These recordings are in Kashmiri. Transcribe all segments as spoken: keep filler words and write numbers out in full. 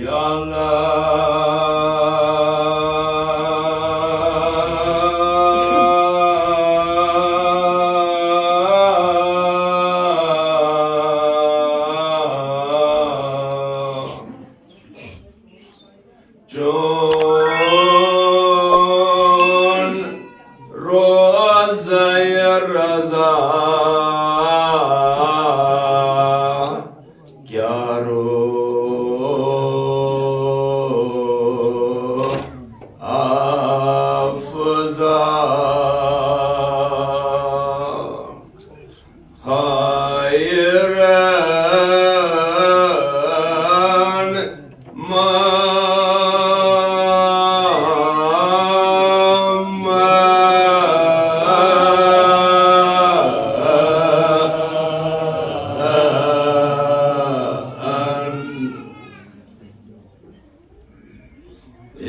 یا اللہ، چون روزہ رضا کیا رو افزا حیران محمد.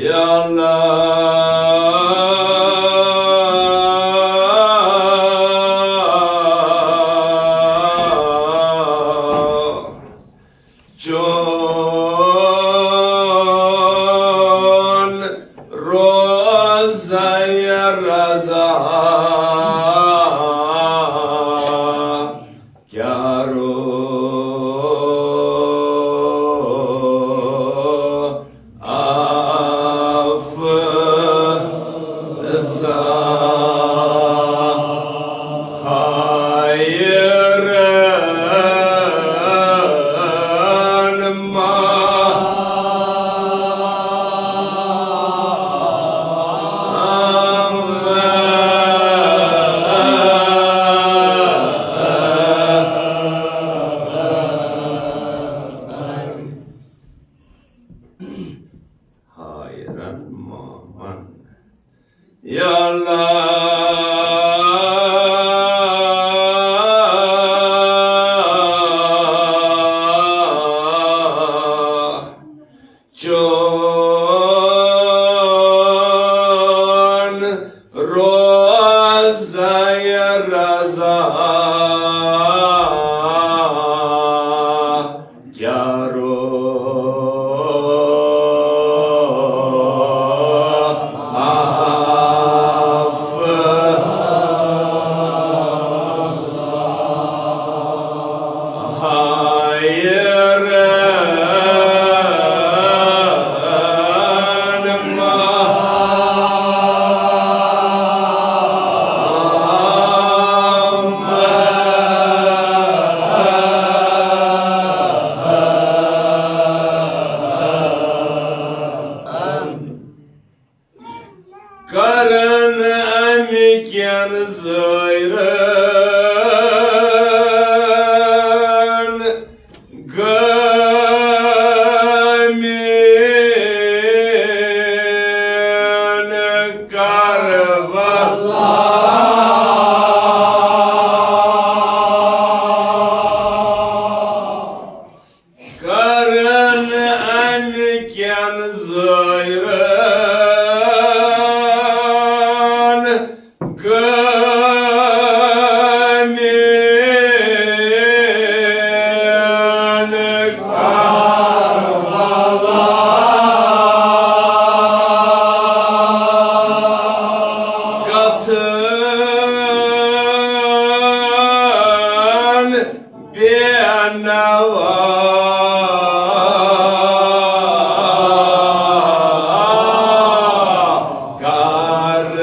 یا اللہ، چون روزہ رضا کیا رو افزا حیران محمد. حیران محمد. یا اللہ، چون روزہ رضا کیا رو کرن امہِ کٮ۪ن زٲیرن گٲمین کربلا. کرن امہِ کٮ۪ن زٲیرن گٲمین کربلا. گژھن بے نوا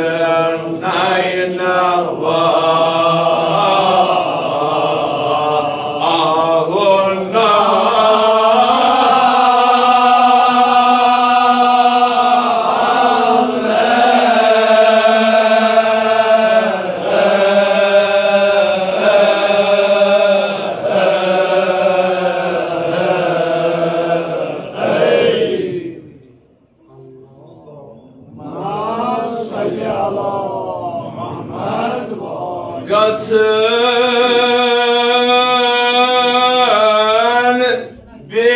کرنائی نوا آہونا. گژھن بے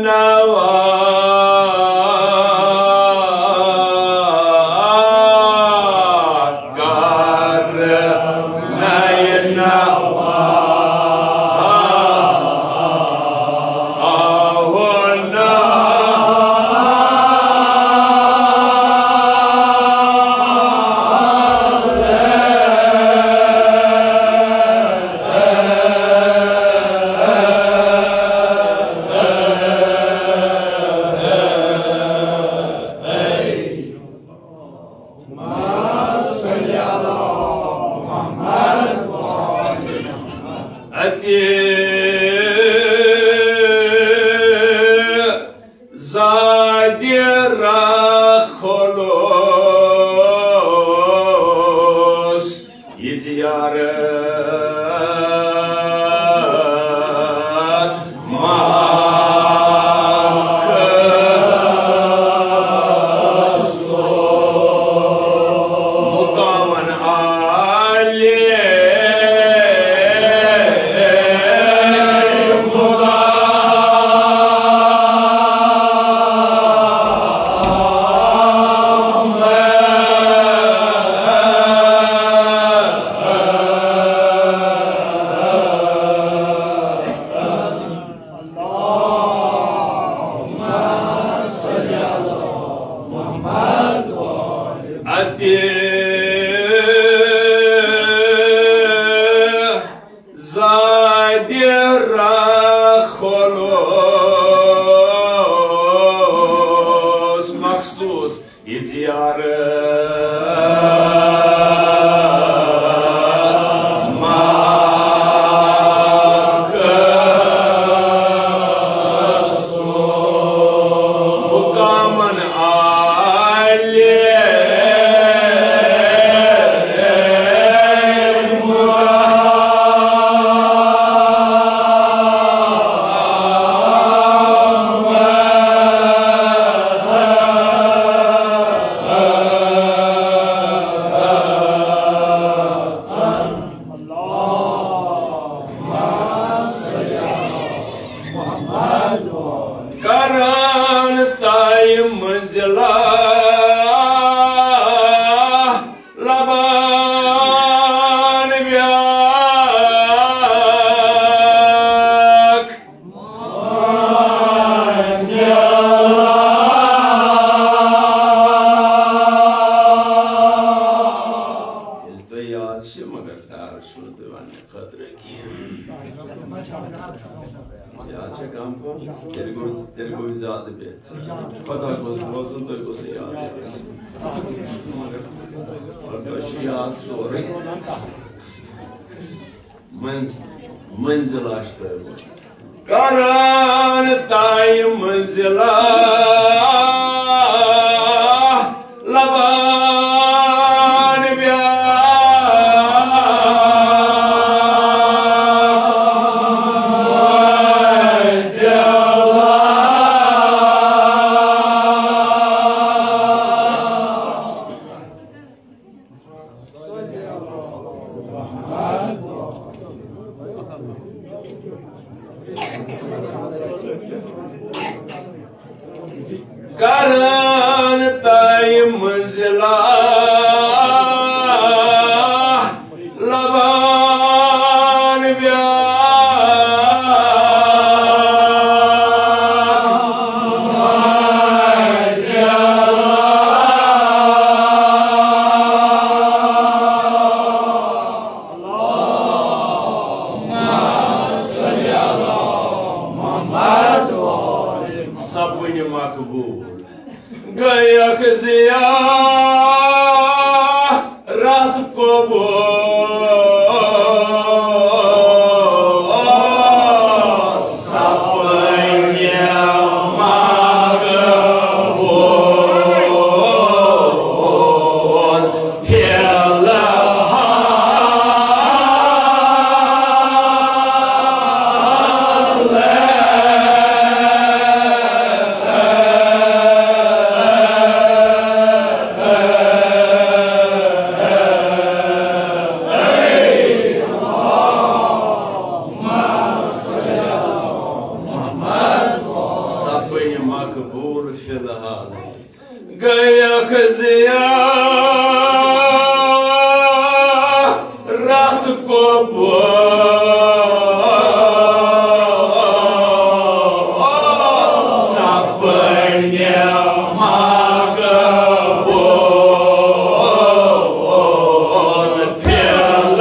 نوا کرنائی نوا آہونا. زادِ رخلوس یہِ زیارت مخصوص مقامن عالی۔ اَتہِ زادِ رخلوس مخصوص یہِ زیارت مخصوص مقامن عالی۔ کران طے منزلہ لبان بیاکھ۔ ییٚلہِ تۄہہِ یاد چھِ، مگر تارٕ چھُنہٕ تُہۍ وَننہٕ خٲطرٕ کینٛہہ۔ یاد چھا کم کم؟ تیٚلہِ گوٚو، تیٚلہِ گوٚو زیادٕ بہتر۔ خۄدا گوٚژھ بوزُن، تُہۍ گوٚژھ نہٕ یاد آسُن۔ مگر تۄہہِ چھُ یاد سورُے۔ منز-، منزل آسہِ تۄہہِ وۄنۍ۔ کران طے منزلہ لبان بیاکھ۔ کران طے منزلہ لبان بیاکھ۔ سپُنہِ مقبول۔ گٔیَکھ زیارت قبول۔ سپُنہِ مقبول۔ فی الحال۔ سپٕنۍ مقبول فی الحال۔ گٔیَکھ زیارت قبول۔ سپٕنۍ مقبول فی الحال۔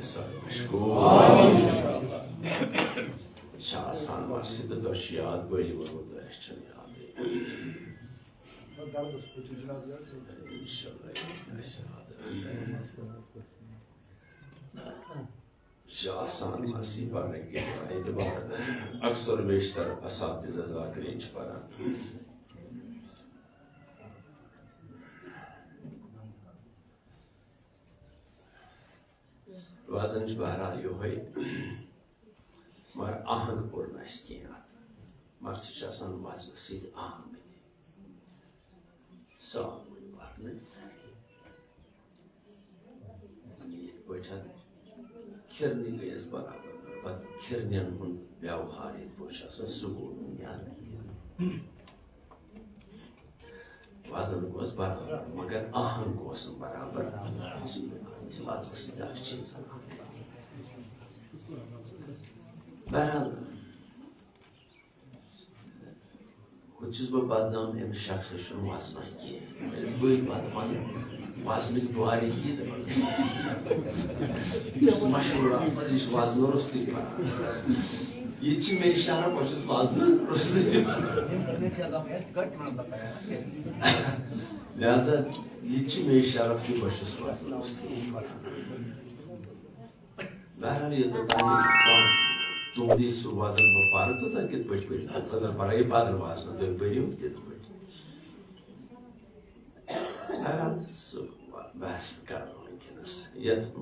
سارے مشکور۔ چھِ آسان مَسجِد تہٕ تۄہہِ چھُ یاد، بٔلۍ ووٚنوُ تۄہہِ، اَسہِ چھُنہٕ یادٕے۔ اِنشاءاللہ، اِنشاءاللہ۔ چھِ آسان مَسجِد پَرنہٕ کِنۍ اعتبار، اکثر بیشتر اساتذہ ذاکرین چھِ پَران۔ وزن چھُ بہرحال یِہوٚے، مگر آہنگ پوٚر نہٕ اَسہِ کینٛہہ۔ مگر سُہ چھُ آسان وزنہٕ سۭتۍ آہنگ تہِ۔ سُہ آو وۄنۍ پَرنہٕ۔ یِتھ پٲٹھۍ اَتھ کھِرنہِ گٔیَس برابر، پَتہٕ کھِرنٮ۪ن ہُنٛد ویوہار یِتھ پٲٹھۍ چھُ آسان، سُہ گوٚو نہٕ یاد۔ وزن گوس برابر، مگر آہنگ گوس نہٕ برابر۔ پتہٕ ٲس یہِ اکھ چیٖز۔ بہرحال، ہُتہِ چھُس بہٕ بدنام، أمِس شخصس چھُنہٕ وزنہ کینٛہہ۔ ییٚلہِ بٕے پتہٕ ونہٕ، وزنٕکۍ بارے یہِ دپان، یہِ چھُ مشہوٗر اکھ، یہِ چھُ وزنہٕ روٚستُے پران۔ یہِ تہِ چھِ مےٚ اِشارٕ، بہٕ چھُس وزنہٕ روٚستُے تہِ پران۔ لہذا یہِ تہِ چھِ مےٚ اِشارٕ کہِ بہٕ چھُس وزنہٕ روٚستُے پران۔ بہرحال، یوٚتام تام تُہُنٛدُے سُہ وزن بہٕ پرٕ، توٚتام کِتھ پٲٹھۍ پٔرِو؟ تَتھ وزن پرے بدل وزن، تُہۍ پٔرِو تِتھ پٲٹھۍ۔ بہرحال، سُہ بحث کرو وٕنکیٚنس۔ یتھ،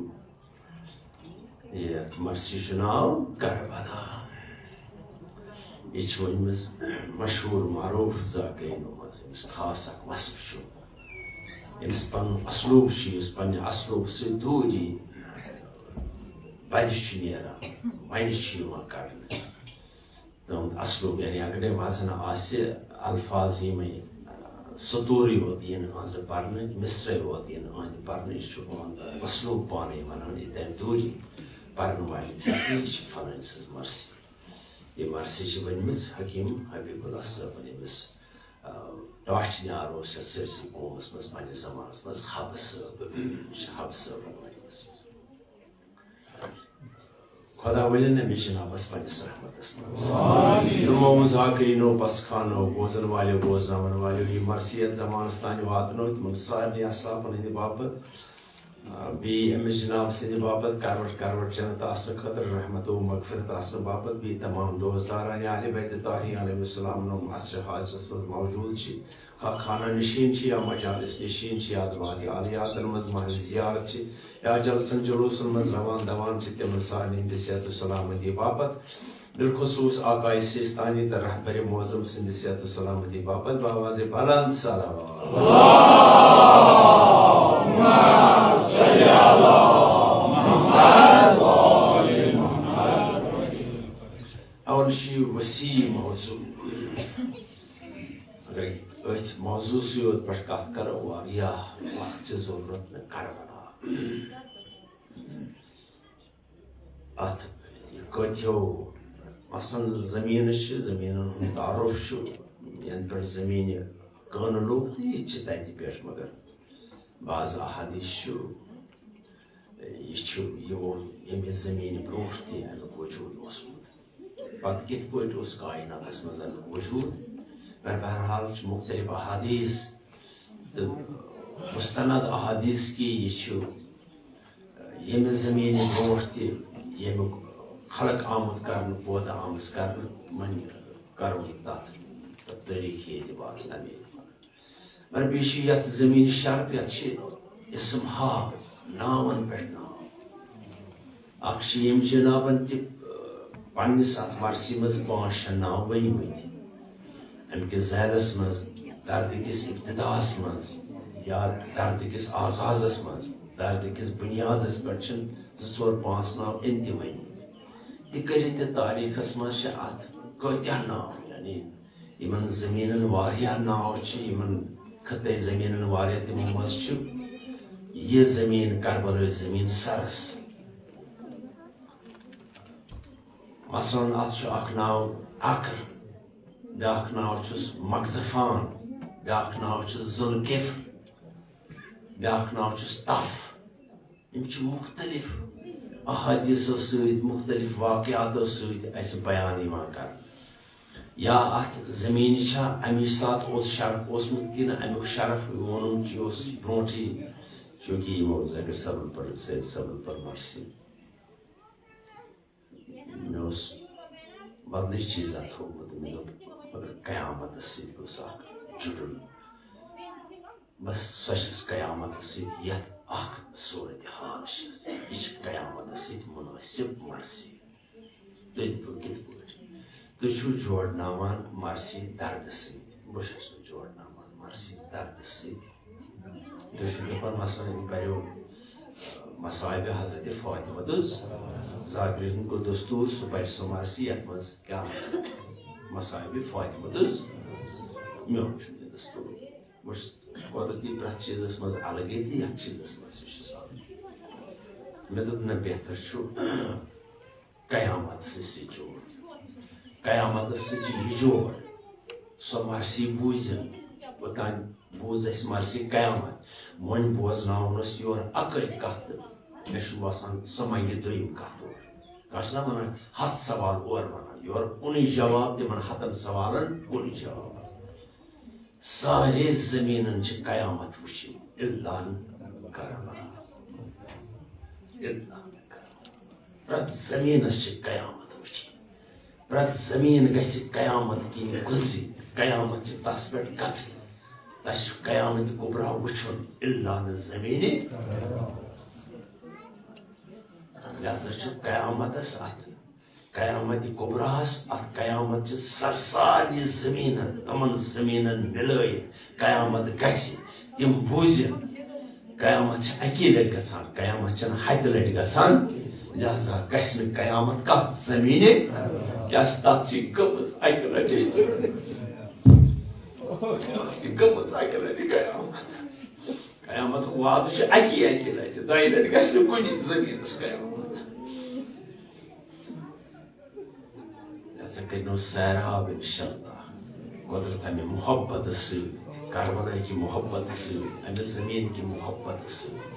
یتھ مرثی چھُ ناو کربلا۔ یہِ چھِ ؤنمٕژ مشہوٗر معروٗف ذاکرینو منٛز، أمِس خاص اکھ وصف چھُ۔ أمِس پنُن اسلوب چھُ، یُس پننہِ اسلوب سۭتۍ دوٗری بدِ چھُ نیران، وَنہِ چھُ یِوان کرنہٕ۔ تہنٛد اسلوب، یعنی اگرے وزن آسہِ، الفاظ یِمے سطوری یوت یِن أہنٛزِ پرنہٕ، مصرعے یوت یِن أہنٛدِ پرنہٕ، یہِ چھُ أہنٛد اسلوب پانے ونان، یہِ تمہِ دوٗری پرن والٮ۪ن فکرِ، یہِ چھِ فلٲنۍ سٕنٛز مرثی۔ یہِ مرثی چھِ ؤنمٕژ حکیم حبیب اللہ صٲبن، ییٚمِس، آ، ٹاٹھۍ نیار اوس یتھ سٲرسٕے قومس منٛز پننِس زمانس منٛز، حبہٕ صٲب، یہِ چھِ حبہٕ صٲبن ؤنمٕژ۔ خدا ؤلِن أمِس جنابس پننِس رحمتس منٛز۔ یِمو ذاکرینو، پسخانو، بوزن والیو، بوزناون والیو یہِ مرثی یتھ زمانس تام واتنٲو، تِمن سارنٕے اسلافن ہٕنٛدِ باپتھ، آ، بیٚیہِ أمِس جناب سٕنٛدِ باپتھ کروٹ کروٹ جنت آسنہٕ خٲطرٕ، رحمت و مغفرت آسنہٕ باپتھ، بیٚیہِ تمام دوستداران اہلِ بیتِ طاہرین علیہم السلام، یِم عصرِ حاضرس منٛز موجود چھِ، خواہ خانہ نشین چھِ یا مجالس نشین چھِ، یا ادوات عالیاتن منٛز محل زیارت چھِ، یا جلسن جلوسن منٛز روان دوان چھِ، تِمن سارنٕے ہٕنٛدِ صحت و سلامتی باپتھ، بالخصوص آقای سیستانی تہٕ رہبر معظم سٕنٛدِ صحت و سلامتی باپتھ بآواز بلند صلوات۔ اول چھُ یہِ وسیع موضوع۔ اگر أتھۍ موضوعسٕے یوت پٮ۪ٹھ کتھ کرو، واریاہ وقت چھِ ضروٗرت مےٚ کربلا۔ اتھ یہِ کٲتھیو، مثلاً، زٔمیٖنس چھِ، زٔمیٖنن ہُنٛد تعارُف چھُ، ینہٕ پٮ۪ٹھ زٔمیٖنہِ کٲنہٕ لوٚگ، تہٕ یہِ تہِ چھِ تتہِ پٮ۪ٹھ، مگر بعض احادیث چھُ، یہِ چھُ، یہِ ووٚن ییٚمہِ زٔمیٖنہِ برونٛٹھ تہِ امیُک وجوٗد اوسمُت۔ پتہٕ کِتھ پٲٹھۍ اوس کائناتس منٛز امیُک وجوٗد؟ مگر بہرحال چھِ مختلف احادیث تہٕ مستند احادیث کہِ یہِ چھُ ییٚمہِ زٔمیٖنہِ برونٛٹھ تہِ ییٚمیُک خلق آمُت کرنہٕ، پٲدٕ آمٕژ کرنہٕ، وۄنۍ کرو نہٕ تتھ تٲریٖخی اعتبارس تمے۔ مگر بیٚیہِ چھُ یتھ زٔمیٖنہِ شرف، یتھ چھِ اسم ہاو، ناون پٮ۪ٹھ ناو۔ اکھ چھِ ییٚمۍ جنابن تہِ، آ، پننِس اتھ مرثی منٛز پانٛژھ شےٚ ناو ؤنۍمٕتۍ۔ امہِ کِس ذیلس منٛز، درد کِس ابتداہس منٛز یا درد کِس آغازس منٛز، درد کِس بنیادس پٮ۪ٹھ چھِنہٕ زٕ ژور پانٛژھ ناو أمۍ تہِ ؤنۍمٕتۍ۔ تہِ کٔرِتھ تہِ تاریخس منٛز چھِ اتھ کۭتیاہ ناو، یعنی یِمن زٔمیٖنن واریاہ ناو چھِ، یِمن خطے زٔمیٖنن واریاہ، تِمو منٛز چھُ یہِ زٔمیٖن کربلٲے زٔمیٖن سرس۔ مثلاً، اتھ چھُ اکھ ناو اکر، بیٛاکھ ناو چھُس مغزفان، بیٛاکھ ناو چھُس ذوالکفل، بیٛاکھ ناو چھُس تف۔ یِم چھِ مُختٔلِف احادیثو سۭتۍ، مختلف واقعاتو سۭتۍ اسہِ بیان یِوان کرنہٕ۔ یا اتھ زمینہِ چھا امہِ ساتہٕ اوس شرف اوسمُت کِنہٕ امیُک شرف وونُن کہِ اوس برونٹھٕے، چونکہ یِمو ذاکر صٲبن پٔر، سید صٲبن پٔر مرثی۔ مےٚ اوس بدلٕے چیٖزا تھوٚومُت، مےٚ دوٚپ مگر قیامتس سۭتۍ گوٚژھ اکھ جُڑُن۔ بس سۄ چھس قیامتس سۭتۍ، یتھ اکھ صورت حال چھس، یہِ چھِ قیامتس سۭتۍ مُنٲسِب مرثی۔ تُہۍ تہِ کِتھ پٲٹھۍ؟ تُہۍ چھِو جوڑناوان مرثی دردٕ سۭتۍ، بہٕ چھُس نہٕ جوڑناوان مرثی دردٕ سۭتۍ۔ تُہۍ چھِو دَپان مثلاً یِم پَریو مصائب حضرت فاطمہ تہٕ ذاکرین ہُنٛد گوٚو دستور، سُہ پَرِ سُہ مرثی یَتھ منٛز کیٛاہ آسہِ؟ مصائب فاطمہ تہٕ میون چھُنہٕ یہِ دستور۔ بہٕ چھُس قۄدرتی پرٛٮ۪تھ چیٖزَس منٛز الگٕے تہٕ یَتھ چیٖزَس منٛز تہِ چھُس الگ۔ مےٚ دوٚپ نہ، بہتر چھُ قیامت سۭتۍ سۭتۍ جوڑ۔ قیامتس سۭتۍ چھُ یہِ جوڑ۔ سۄ مرثی بوٗزِن۔ اوٚتام بوٗز اَسہِ مرثی قیامت۔ وۄنۍ بوزناوُن اوس یورٕ اَکٲے کَتھ تہٕ مےٚ چھُ باسان سۄ منٛگہِ دوٚیِم کَتھ اورٕ۔ کانٛہہ چھُنہ وَنان ہَتھ سوال اورٕ وَنان، یورٕ کُنُے جواب تِمن ہَتَن سوالن، کُنُے جواب۔ سارے زٔمیٖنن چھِ قیامت وٕچھِنۍ، الا کربلا۔ الا کربلا۔ پرٛٮ۪تھ زٔمیٖنس چھِ قیامت وٕچھِنۍ۔ پرٛٮ۪تھ زٔمیٖن گژھِ قیامت کِنۍ گُزرِنۍ۔ قیامت چھِ تس پٮ۪ٹھ گژھٕنۍ۔ تس چھُ قیامت کُبرا وٕچھُن، الا نہٕ زٔمیٖنہِ۔ لہذا چھُ قیامتس اتھ قیامت کبراہس، اتھ قیامت چہِ سرسارنٕے زٔمیٖنن، یِمن زٔمیٖنن مِلٲیِتھ قیامت گژھِ، تِم بوٗزِن۔ قیامت چھِ اکی لٹہِ گژھان، قیامت چھَنہٕ ہتہِ لٹہِ گژھان۔ لہذا گژھِ نہٕ قیامت کتھ زٔمیٖنہِ، کیٛاہ چھِ تتھ چھِ گٔمٕژ اکہِ لٹہِ۔ چھِ گٔمٕژ اکہِ لٹہِ قیامت۔ قیامت وعدٕ چھُ اکی اکہِ لٹہِ، دۄیہِ لٹہِ گژھِ نہٕ کُنہِ زٔمیٖنس قیامت۔ ژٕ کٔرِو سیراب انشاءاللہ۔ قۄدرت امہِ محبت سۭتۍ، کربلا کہِ محبت سۭتۍ، امہِ زٔمیٖن کہِ محبت سۭتۍ۔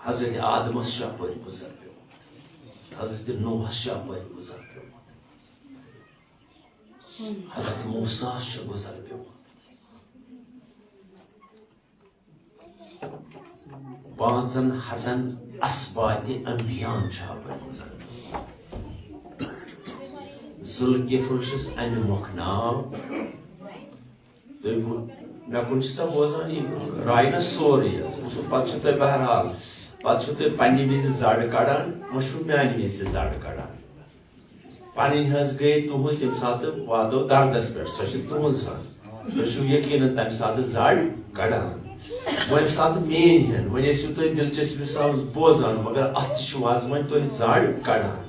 حضرت آدمس چھُ اپٲرۍ گُزر پیومُت، حضرت نوحس چھُ اپٲرۍ گُزر پیومُت، حضرت موسیٰ ہس چھُ گُزر پیومُت۔ پانٛژن ہتن اسباط انبیاءن چھُ اپٲرۍ گُزران۔ ذوالکفل چھُس امہِ مۄکھٕ ناو۔ تُہۍ بو-، مےٚ کُن چھُ سا بوزان یہِ راینس سورُے حظ۔ وٕچھِو، پتہٕ چھُ تُہۍ بہرحال، پتہٕ چھُ تُہۍ پننہِ وِزِ زڑ کڑان، وۄنۍ چھُو میانہِ وِزِ تہِ زڑ کڑان۔ پنٕنۍ حظ گٔے تُہنٛز ییٚمہِ ساتہٕ واتو دردس پٮ۪ٹھ، سۄ چھِ تُہنٛز ہن۔ تُہۍ چھِو یقیناً تمہِ ساتہٕ زڑ کڑان۔ وۄنۍ ییٚمہِ ساتہٕ میٲنۍ ہن، وۄنۍ ٲسِو تُہۍ دلچسپی سان بوزان، مگر اتھ تہِ چھُ از وۄنۍ تُہۍ زڑ کڑان۔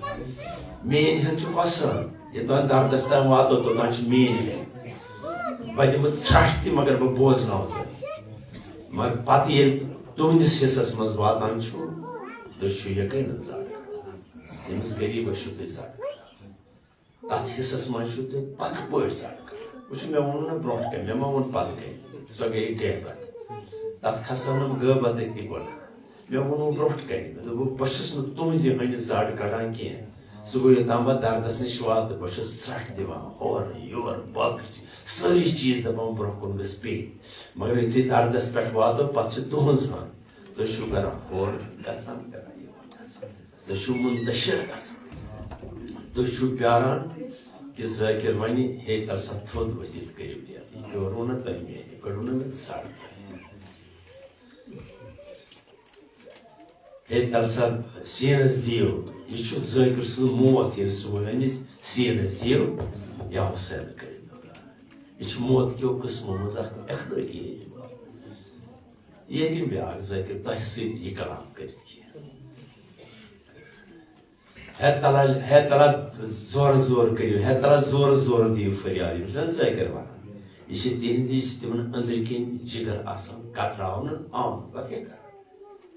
میٲنۍ ہن چھِ کۄس ہن؟ یوٚتام دردس تام واتو، توٚتام چھِ میٲنۍ ہن۔ بہٕ دِمہٕ ژھرٹھ تہِ، مگر بہٕ بوزناوٕ تۄہہِ۔ مگر پتہٕ ییٚلہِ تُہنٛدِس حصس منٛز واتان چھُ، تُہۍ چھِو یقیناً زڑ کڑان۔ ییٚمِس غریٖبس چھِو تُہۍ زڑ کڑان۔ تتھ حصس منٛز چھِو تُہۍ پکہٕ پٲٹھۍ زڑ کڑان۔ وٕچھِو، مےٚ ووٚنوُ نہٕ برونٛٹھ کنہِ، مےٚ ما ووٚن پتہٕ کنہِ، سۄ گٔیے غیبت۔ تتھ کھسن نہٕ غٲبتٕکۍ تہِ گۄناہ۔ مےٚ ووٚنوُ برونٛٹھ کنہِ، مےٚ دوٚپُکھ، بہٕ چھُس نہٕ تُہنٛزِ ہنہِ زڑ کڑان کینٛہہ۔ سُہ گوٚو یوٚتام بہٕ دردس نِش واتہٕ، بہٕ چھُس ژھرٹھ دِوان، ہورٕ یورٕ، باقٕے چیٖز، سٲری چیٖز دپان برونٛہہ کُن گٔژھ پیٚنۍ۔ مگر یُتھُے دردس پٮ۪ٹھ واتو، پتہٕ چھِ تُہنٛز ہن۔ تُہۍ چھِو کران ہورٕ گژھان، کران یورٕ گژھان۔ تُہۍ چھِو منتشر گژھان۔ تُہۍ چھِو پیاران کہِ ذٲکِر وَنہِ، "ہے، تَلہٕ سا تھوٚد ؤتھِتھ کٔرِو یہِ۔" یورٕ ووٚن نہ تۄہہِ مےٚ، یِتھ پٲٹھۍ ووٚن نہ مےٚ زَڈ۔ "ہے، تَلہٕ سا سیٖنَس دِیِو۔" یہِ چھُ ذٲکِر سُنٛد موت، ییٚلہِ سُہ وَنہِ، "سیٖنَس دِیِو، یا حُسین کٔرِو۔" یہِ چھُ موت کیو قٕسمو منٛز اَکھ اخلٲقی۔ یہِ ہیٚکہِ نہٕ بیٛاکھ ذٲکِر تۄہہِ سۭتۍ یہِ کلام کٔرِتھ کینٛہہ۔ ہے تلا، ہے تلا زورٕ زورٕ کٔرِو، ہے تلا زورٕ زورٕ دِیِو فریاد، یِم چھِنہ ذٲکِر وَنان۔ یہِ چھِ تِہِنٛدِ، یہِ چھِ تِمَن أنٛدٕرۍ کِنۍ جِگر آسان، کتراونہٕ آمُت۔ پتہٕ کیٛاہ کران؟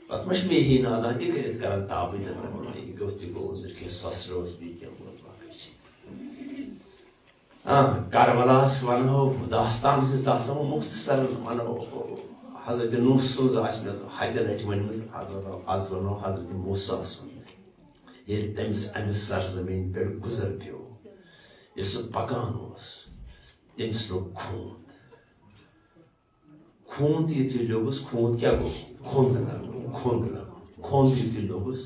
پتہٕ ما چھِ مے ہی نادان تہِ کٔرِتھ کران تاپٕے دَپان، "وَلہٕ یہِ گوٚو تہِ گوٚو، أنٛدٕرۍ کِنۍ سۄسرٕ اوس بیٚیہِ کینٛہہ اوس، باقٕے چیٖز۔" آ، کربلاہس ونہو، داستان چھِس داستان مختصر ونہو۔ حضرت نوح سٕنٛز آسہِ مےٚ ہتہِ لٹہِ ؤنمٕژ، حضرت، از ونو حضرت موسیٰ سُنٛد۔ ییٚلہِ تٔمِس امہِ سرزمین پٮ۪ٹھ گُزر پیوٚو، ییٚلہِ سُہ پکان اوس، تٔمِس لوٚگ خوٗن۔ خوٗن تہِ یُتھُے لوٚگُس، خوٗن کیٛاہ گوٚو؟ کھوٚنٛد لگُن، کھوٚنٛد لگُن۔ کھوٚنٛد یُتھُے لوٚگُس،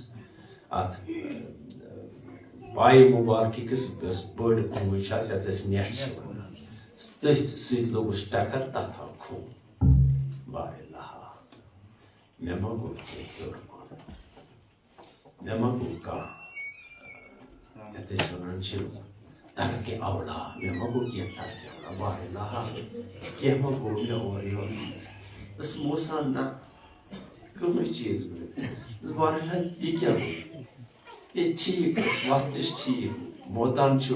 اتھ پایہِ مُبارکہِ کِس یۄس بٔڑ کُنٛگٕے چھِ آسان، یتھ أسۍ نٮ۪ٹھ چھِ ونان، تٔتھۍ سۭتۍ لوٚگُس ٹکر، تتھ آو خوٗن۔ واے لہا، مےٚ ما گوٚو کینٛہہ ہیوٚر کُن؟ مےٚ ما گوٚو کانٛہہ، یَتھ أسۍ وَنان چھِ ترکِ اولا، مےٚ ما گوٚو کینٛہہ ترکِ اولا، واے لہا، کینٛہہ ما گوٚو مےٚ اورٕ یورٕ؟ بس موسیٰ نہ، کٕمٕے چیٖز گٔے۔ بس بہرحال، یہِ کیٛاہ گوٚو؟ یہِ ٹھیٖک ٲس، وَتھ تہِ چھِ ٹھیٖک، موتان چھُ،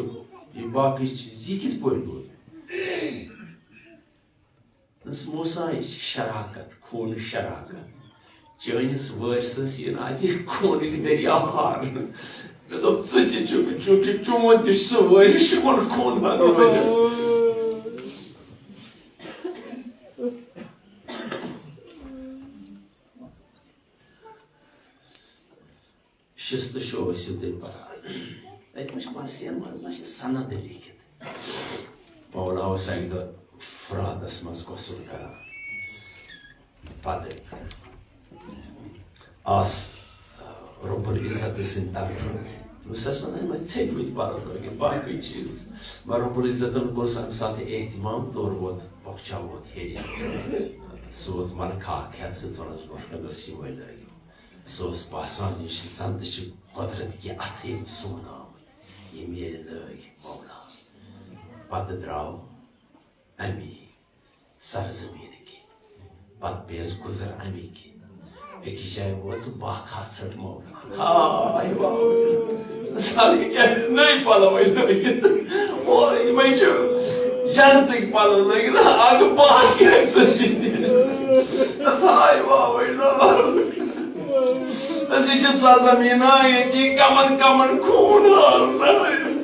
یہِ باقٕے چیٖز، یہِ کِتھ پٲٹھۍ گوٚو؟ دَپنَس، موسیٰ، یہِ چھِ شراکت، خوٗنٕچ شراکت۔ چٲنِس وٲرۍسَس یِن اَتہِ خوٗنٕکۍ دٔریاو ہارنہٕ۔ مےٚ دوٚپ، ژٕ تہِ چھُکھ، چوٗنٛکہِ چون تہِ چھُ سُہ وٲرِس، یِمَن خوٗن ہارنہٕ وٲلِس۔ شِستہٕ شو ٲسِو تُہۍ پَران۔ اَتہِ ما چھِ مرثیَن منٛز ما چھِ سند لیکھِتھ؟ مولا اوس اَکہِ دۄہ فراتَس منٛز غسل کران۔ پَتہٕ آس رب العزت سٕنٛدِ طرفہٕ، بہٕ چھُس وَنان، یِمَے ژھیٚنۍمٕتۍ پَلو لٲگِتھ، باقٕے چیٖز۔ مگر رب العزتَن کوٚرُس اَمہِ ساتہٕ اہتمام، توٚر ووت، پۄکھچاو ووت ہیٚرِ۔ سُہ ووت مَلکھا اَکھ ہٮ۪تھ، سُہ ژھُنُس برٛونٛٹھ کَنہِ، دوٚپُس، یِمَے لٲگِو۔ سُہ اوس باسان، یہِ چھِ زَن تہِ چھِ قۄدرت کہِ اَتھٕ یِم سون آمٕتۍ، یِم ییٚلہِ لٲگۍ مولا۔ پَتہٕ درٛاو اَمی سرزمیٖنہٕ کِنۍ۔ پَتہٕ پیٚیَس گُزر اَمی کِنۍ۔ أکِس جایہِ ووت سُہ باکھا ژھٔٹ مولا۔ ہاے واے۔ ساڑِ کیٛازِ نٔے پَلو ٲسۍ لٲگِتھ؟ اور یِمَے چھِ جنتٕکۍ پَلو لٲگِتھ۔ اَکھ باکھ کیٛازِ سُہ چھِ؟ ہاے واے۔ أسۍ چھِ سۄ زٔمیٖنہ ییٚتہِ کمن کمن خوٗن ہارنہٕ۔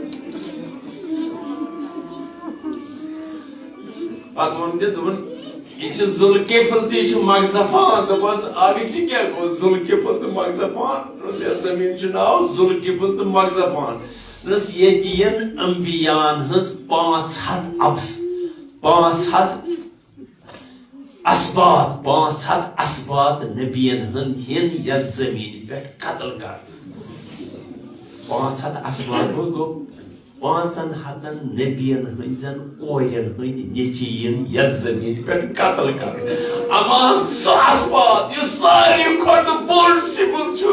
پتہٕ ووٚن تہِ، دوٚپُن، یہِ چھِ ذوالکفل تہٕ یہِ چھُ مگزفان۔ دوٚپمس، اَوِ تہِ کیٛاہ گوٚو؟ ذوالکفل تہٕ مگزفان۔ دوٚپمس، یَتھ زٔمیٖن چھُ ناو ذوالکفل تہٕ مگزفان۔ دوٚپمس، ییٚتہِ یِن انبیاہن ہٕنٛز پانٛژھ ہتھ اَبس-، پانٛژھ ہتھ اسبات، پانٛژھ ہتھ اسبات نبین ہٕنٛدۍ یِن یتھ زمینہِ پٮ۪ٹھ قتل کرنہٕ۔ پانٛژھ ہتھ اسبات گوٚو، گوٚو پانٛژن ہتن نبین ہٕنٛدٮ۪ن کورٮ۪ن ہٕنٛدۍ نیٚچوۍ یِن یتھ زمینہِ پٮ۪ٹھ قتل کرنہٕ۔ اما سُہ اسبات یُس ساروی کھۄتہٕ بوٚڑ سِبُل چھُ،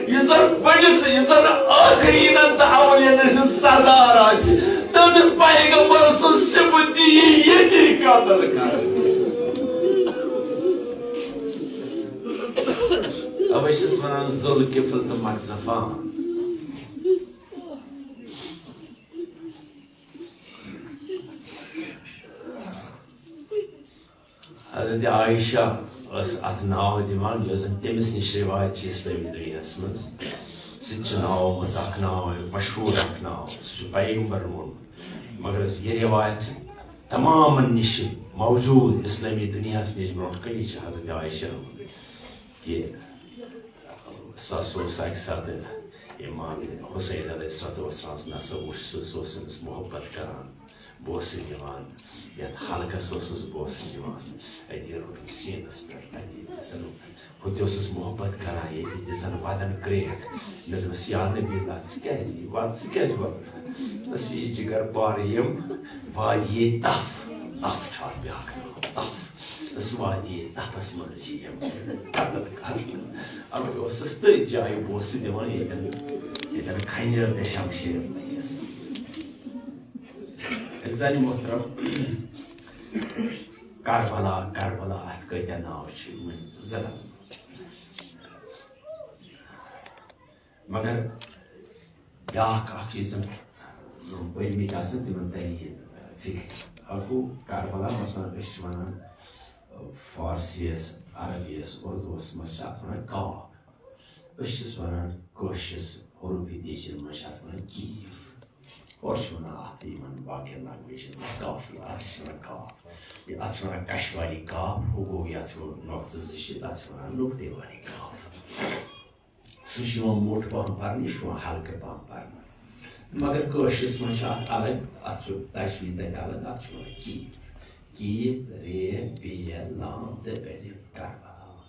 یُس زن بٔڑِس، یُس زن ٲخریٖنن تہٕ اولینن ہُنٛد سردار آسہِ، تٔمِس پیغمبر سُنٛد سِبُل تہِ یی ییٚتی قتل کرنہٕ۔ اوے چھِس ونان ذوالکفل تہٕ مغزفان۔ حضرت عائشہ ٲس اکھ ناو دِوان، یۄس زن تٔمِس نِش روایت چھِ اسلٲمی دُنیاہس منٛز۔ سُہ تہِ چھُ ناوو منٛز اکھ ناو، مشہوٗر اکھ ناو، سُہ چھُ پیغمبرن ووٚنمُت۔ مگر یہِ روایت چھِ تمامن نِش موجود اسلٲمی دُنیاہس نِش برونٛٹھ کَنہِ، یہِ چھِ حضرت عائشہ کہِ سُہ ہسا اوس اکہِ ساتہٕ امام حسین علیہ الصلوۃ والسلام نسا وُچھ سُہ، سُہ اوس أمِس محبت کران، بوسہٕ دِوان، یتھ حلقس اوسُس بوسہٕ دِوان، أتی روٚٹُم سیٖنس پٮ۪ٹھ، أتی دِژٕن، ہُتہِ اوسُس محبت کران، ییٚتہِ دِژٕن وَدن کرٛیک۔ مےٚ دوٚپُس، یا نبی اللہ، ژٕ کیٛازِ یی وَد، ژٕ کیٛازِ وَد؟ دوٚپُس، یہِ جگر پارٕ یِم وادی تف، تف چھُ اَتھ بیٛاکھ ناو، تف۔ دوٚپُس، وادی تفس منٛز چھِ یِم قتل کرنہٕ۔ اَوَے اوسُس تٔتھۍ جایہِ بوسہٕ دِوان، ییٚتٮ۪ن، ییٚتٮ۪ن خنجر تہٕ شمشیر لٔگِس۔ عزیزانِ محترم، کربلا، کربلا، اتھ کۭتیاہ ناو چھِ وٕنہِ زٕ ڈبہٕ۔ مگر بیٛاکھ اکھ چیٖز، یِم پٔرمٕتۍ آسن، تِمن ترِ یہِ فِکرِ۔ اکھ گوٚو کربلا، مثلاً، أسۍ چھِ وَنان فارسیَس، عربیَس، اُردوَس منٛز چھِ اَتھ وَنان کاو۔ أسۍ چھِس وَنان کٲشرِس حروفِ تیجن منٛز چھِ اَتھ وَنان کیٖف۔ اورٕ چھِ وَنان اَتھ یِمَن باقیَن لنگویجَن منٛز کاف، اَتھ چھِ وَنان کاف۔ یہِ، اَتھ چھِ وَنان کَشواری کاف، ہُہ گوٚو یَتھ ہیوٗ نۄقطہٕ زٕ چھِ، تَتھ چھِ وَنان نُقطے واری کاف۔ سُہ چھُ یِوان موٚٹ پَہَم پَرنہٕ، یہِ چھُ یِوان ہلکہٕ پَہَم پَرنہٕ۔ مگر کٲشرِس منٛز چھِ اَتھ الگ، اَتھ چھُ تجویٖد تَتہِ الگ، اَتھ چھُ وَنان کیٖف۔ کیٖف، رے، بے، لام تہٕ الف، کربلا۔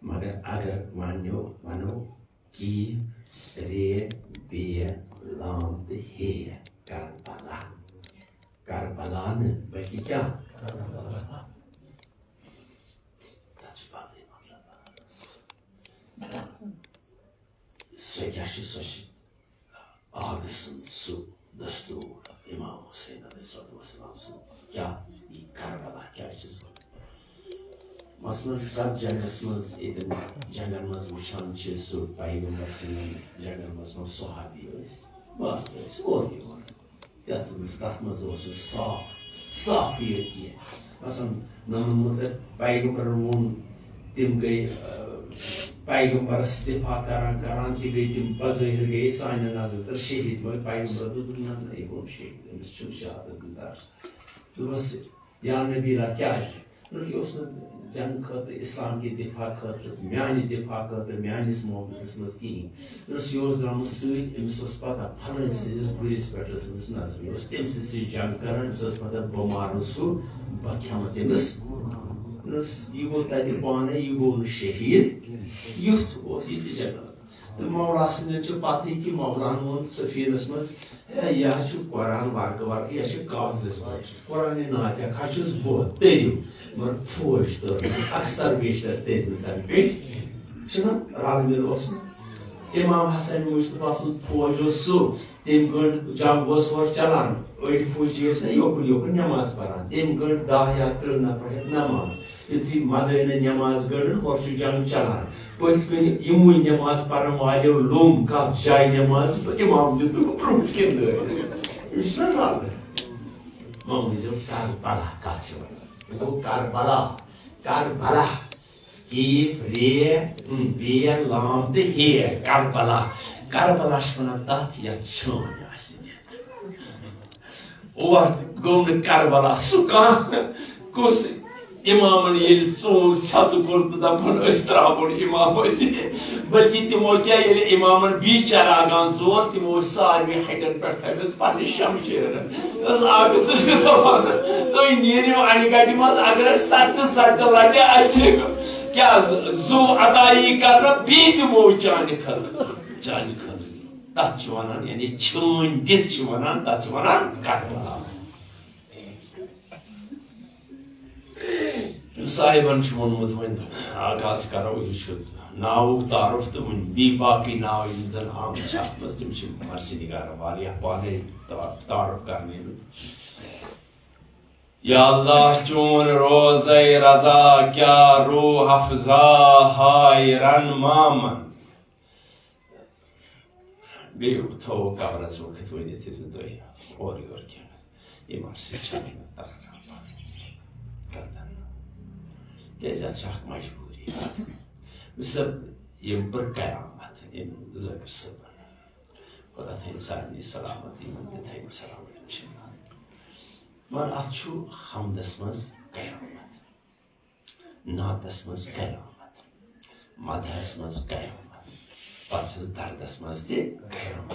مگر اگر وَنو، وَنو کیٖف، رے، بے، لام تہٕ ہے، کربلا۔ کربلا نہٕ، بلکہِ کیٛاہ؟ تَتھ چھُ بدلٕے مطلب۔ سۄ کیٛاہ چھِ؟ سۄ چھِ آگہٕ سٕنٛز سُہ دستوٗر، امام حسین علیہ الصلوۃ والسلام سُنٛد۔ کیٛاہ یہِ کربلا کیٛاہ چھِ سۄ؟ مثلاً، تَتھ جنگس منٛز، ییٚتٮ۪ن جنگن منٛز وٕچھان چھِ، سُہ پیغمبر سٕنٛدٮ۪ن جنگن منٛز یِم صحابی ٲسۍ، بس ٲسۍ اورٕ یور۔ تَتھ منٛز، تَتھ منٛز اوس نہٕ صاف، صافیت کینٛہہ۔ مثلاً، نمن مطلق پیغمبرن ووٚن، تِم گٔے، آ، پیغمبرس دفاع کران کران تہِ گٔے تِم بظٲہر گٔے سانٮ۪ن نظرن تل شہید، مگر پیغمبرن دوٚپ، نہ، نہ، یہِ گوٚو شہید، أمِس چھُنہٕ شہادت دیُن درس۔ دوٚپمس، یا نبی اللہ، کیٛازِ؟ دوٚپُکھ، یہِ اوس نہٕ جنگ خٲطرٕ، اسلام کہِ دفاع خٲطرٕ، میانہِ دفاع خٲطرٕ، میٲنِس موقعس منٛز کِہیٖنۍ۔ دوٚپُس، یہِ اوس درٛامُت سۭتۍ، أمِس اوس پتہ فلٲنۍ سٕنٛدِس گُرِس پٮ۪ٹھ ٲس أمِس نظر۔ یہِ اوس تٔمۍ سٕنٛدِ سۭتۍ جنگ کران، أمِس ٲس پتہ بہٕ مارُن سُہ، بہٕ کھٮ۪مہٕ تٔمِس۔ دوٚپُس، یہِ گوٚو تتہِ پانے، یہِ گوٚو نہٕ شہید، یُتھ اوس یہِ تہِ جنگ۔ تہٕ مولا سٕنٛدٮ۪ن چھِ پتہٕے کہِ مولان ووٚن سفینس منٛز، ہے، یہِ حظ چھُ قرآن ورقہٕ ورقہٕ، یہِ حظ چھُ کاغذس پٮ۪ٹھ۔ قرآن ناطق حظ چھُس بہٕ، تٔرِو۔ مگر فوج تٔر نہٕ، اکثر بیشتر تٔرۍ نہٕ تَمہِ پیٚٹھۍ۔ چھُنہ رَلہٕ مِلہٕ اوس نہٕ؟ امام حسن مجتبیٰ سُنٛد فوج اوس سُہ، تٔمۍ گٔنٛڈ جنگ اوس ہورٕ چلان، أڑۍ فوجی ٲسۍ نہ یوکُن یوکُن نٮ۪ماز پران، تٔمۍ گٔنٛڈ دَہ یا تٕرٛہ نفر ہٮ۪تھ نٮ۪ماز۔ یُتھُے مدٲنۍ نٮ۪ماز گٔنٛڈٕن، ہورٕ چھُ جنگ چلان۔ پٔتھۍ کِنۍ یِموٕے نٮ۪ماز پرن والیو لوٚم کتھ جایہِ نٮ۪ماز، تہٕ امام دیُت برٛونٛٹھ کِنۍ دٲرِتھ۔ أمِس چھُنہ رَلہٕ؟ وۄنۍ ؤنۍزیو کربلا کتھ چھِ وَنان۔ یہِ گوٚو کربلا، کربلا۔ کیف، رے، بے، لام تہٕ ہے، کربلا۔ کربلا چھِ وَنان تَتھ یَتھ چھٲنۍ آسہِ دِتھ۔ اور گوٚو نہٕ کربلا سُہ کانٛہہ، کُس امامن ییٚلہِ ژوٗنٛٹھ ژھٮ۪تہٕ کوٚر تہٕ دَپان، أسۍ ترٛاوون امام أتی۔ بلکہِ تِمو کیٛاہ، ییٚلہِ امامن بیٚیہِ چراگاہن ژور، تِمو ٲسۍ ساروٕے ہٹٮ۪ن پٮ۪ٹھ تھٲومٕژ پننہِ شمشیرٕ۔ ٲس اکھ، ژٕ چھُکھ دَپان، تُہۍ نیٖرِو اَنہِ گَٹہِ منٛز، اگر اَسہِ سَتہِ سَتہِ لَٹہِ اَسہِ کیٛاہ زُو عطا یی کرنہٕ، بیٚیہِ دِمو چانہِ خٲطرٕ، چانہِ خٲطرٕ۔ تَتھ چھِ وَنان، یعنی چھٲنۍ دِتھ چھِ وَنان، تَتھ چھِ وَنان کربلا۔ صاحبن چھُ ووٚنمُت، وۄنۍ اکھ آز کرو، یہِ چھُ ناوُک تعارُف تہٕ وۄنۍ بیٚیہِ باقٕے ناو یِم زن آمٕتۍ چھِ اتھ منٛز، تِم چھِ مرثی نگار واریاہ پانے تا-، تعارُف کرنہٕ یِوان۔ یا اللہ چون روزے رضا کیا روح افزا حیران مامن۔ بیٚیہِ تھوٚو قبرَس وقت ؤنِتھ یُتھ نہٕ تُہۍ اورٕ یورٕ کینٛہہ۔ یِم اَتھ سۭتۍ چھِ گژھان۔ کیٛازِ اَتھ چھِ اَکھ مجبوٗری۔ بہٕ چھُس یِم پٔر قیامت، یِم ذٲکِر صٲبَن۔ خۄدا تھٲیِن سارنٕے سلامت، یِمَن تہِ تھٲیِن سلامت، اِنشاءاللہ۔ مگر اَتھ چھُ حمدَس منٛز قیامت۔ نعتس منٛز قیامت، مدحس منٛز قیامت، پتہٕ چھس دردس منٛز تہِ قیامت۔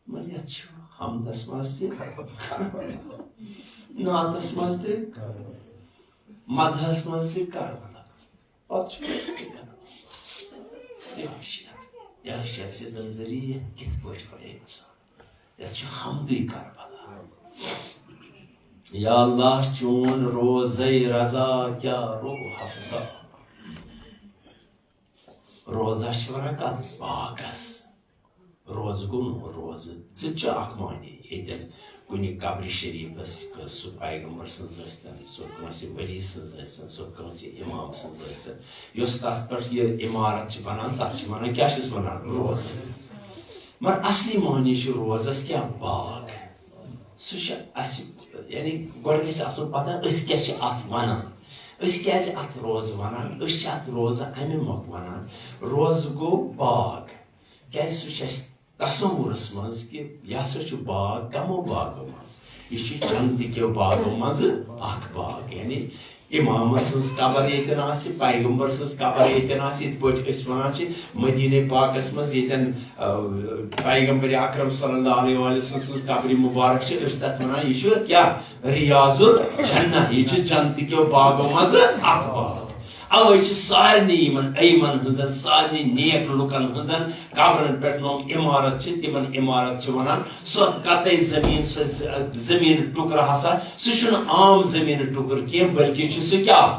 مگر یتھ چھُ حمدس منٛز تہِ کربلا، نعتس منٛز تہِ کربلا، مدحس منٛز تہِ کربلا، پتہٕ چھُ یتھ تہِ کربلا۔ یہِ حٲشیت، یہِ حٲشیت سیدن ذٔریعہٕ کِتھ پٲٹھۍ پرِ انسان؟ یتھ چھُ حمدُے کربلا۔ یا اللہ چون روزے رضا کیا روح افزا۔ روزہ چھِ ونان کتھ باغس۔ روزٕ گوٚو نہٕ روزٕ۔ سُہ تہِ چھُ اکھ معنی۔ ییٚتٮ۪ن کُنہِ قبرِ شریٖفس، سُہ پیغمبر سٕنٛز ٲسۍتن، سُہ کٲنٛسہِ ولی سٕنٛز ٲسۍتن، سُہ کٲنٛسہِ امام سٕنٛز ٲسۍتن، یۄس تتھ پٮ۪ٹھ یہِ عمارت چھِ بنان، تتھ چھِ ونان، کیٛاہ چھِس ونان؟ روزٕ۔ مگر اصلی معنی چھُ روزس کیٛاہ؟ باغ۔ سُہ چھُ اَسہِ، یعنی گۄڈٕ گژھِ آسُن پتہ، أسۍ کیٛاہ چھِ اَتھ وَنان۔ أسۍ کیٛازِ اَتھ روزٕ وَنان؟ أسۍ چھِ اَتھ روزٕ اَمہِ مۄکھٕ وَنان، روزٕ گوٚو باغ۔ کیٛازِ سُہ چھُ اَسہِ تصورس منٛز کہِ یہِ ہسا چھُ باغ کمو باغو منٛز، یہِ چھُ جنتہٕ کیو باغو منٛزٕ اکھ باغ، یعنی امامس سٕنٛز قبر ییٚتٮ۪ن آسہِ، پیغمبر سٕنٛز قبر ییٚتٮ۪ن آسہِ، یِتھ پٲٹھۍ أسۍ ونان چھِ مدیٖنہ پاکس منٛز ییٚتٮ۪ن، آ، پیغمبر اکرم صلی اللہ علیہ وآلہ وسلم سٕنٛز قبر مبارک چھِ، أسۍ چھِ تتھ ونان یہِ چھُ کیٛاہ؟ ریاض الجنہ، یہِ چھُ جنتہٕ کیو باغو منٛزٕ اکھ باغ۔ اوے چھِ سارنٕے یِمن ائمن ہٕنٛزن، سارنٕے نیک لُکن ہٕنٛزن قبرن پٮ۪ٹھ نوٚم عمارت چھِ، تِمن عمارت چھِ ونان۔ سۄ قطعے زٔمیٖن، سۄ ز-، زٔمیٖن ٹُکرٕ ہسا، سُہ چھُنہٕ عام زٔمیٖن ٹُکرٕ کینٛہہ، بلکہِ چھُ سُہ کیٛاہ؟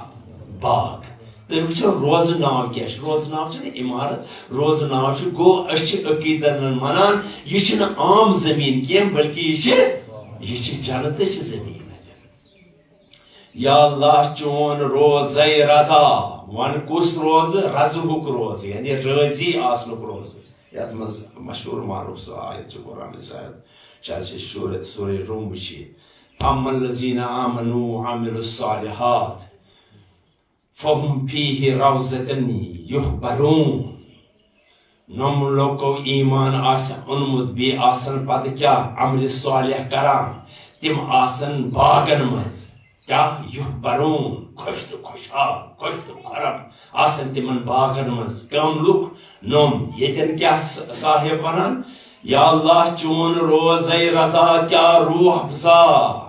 باغ۔ تُہۍ وٕچھِو، روزٕ ناو کیٛاہ چھُ؟ روزٕ ناو چھُنہٕ عمارت، روزٕ ناو چھُ، گوٚو، أسۍ چھِ عقیٖدن منٛز ونان، یہِ چھُنہٕ عام زٔمیٖن کینٛہہ، بلکہِ یہِ چھِ، یہِ چھِ جنتٕچ زٔمیٖن۔ یا اللہ، چون روزے رضا۔ وَن کُس روزٕ؟ رضہُک روزٕ، یعنی رٲضی آسنُک روزٕ۔ یَتھ منٛز مشہوٗر معروٗف سۄ آیت چھِ قرآنٕچ آیت، شاید چھِ سورہ، سورہ روم وٕچھِتھ، "اما الذین آمنوا وعملوا الصالحات فهم فیہ روضۃ یحبرون۔" نوٚم لوکو ایمان آسہِ اوٚنمُت، بیٚیہِ آسن پتہٕ کیٛاہ؟ عملِ صالح کران۔ تِم آسن باغن منٛز۔ کیٛاہ؟ یحبرون، خۄش تہٕ خۄشحال، خۄش تہٕ خرم آسن تِمن باغن منٛز۔ کم لُکھ؟ نوٚم۔ ییٚتٮ۪ن کیٛاہ س-، صاحب ونان؟ یا اللہ، چون روزے رضا کیٛاہ روح افزا۔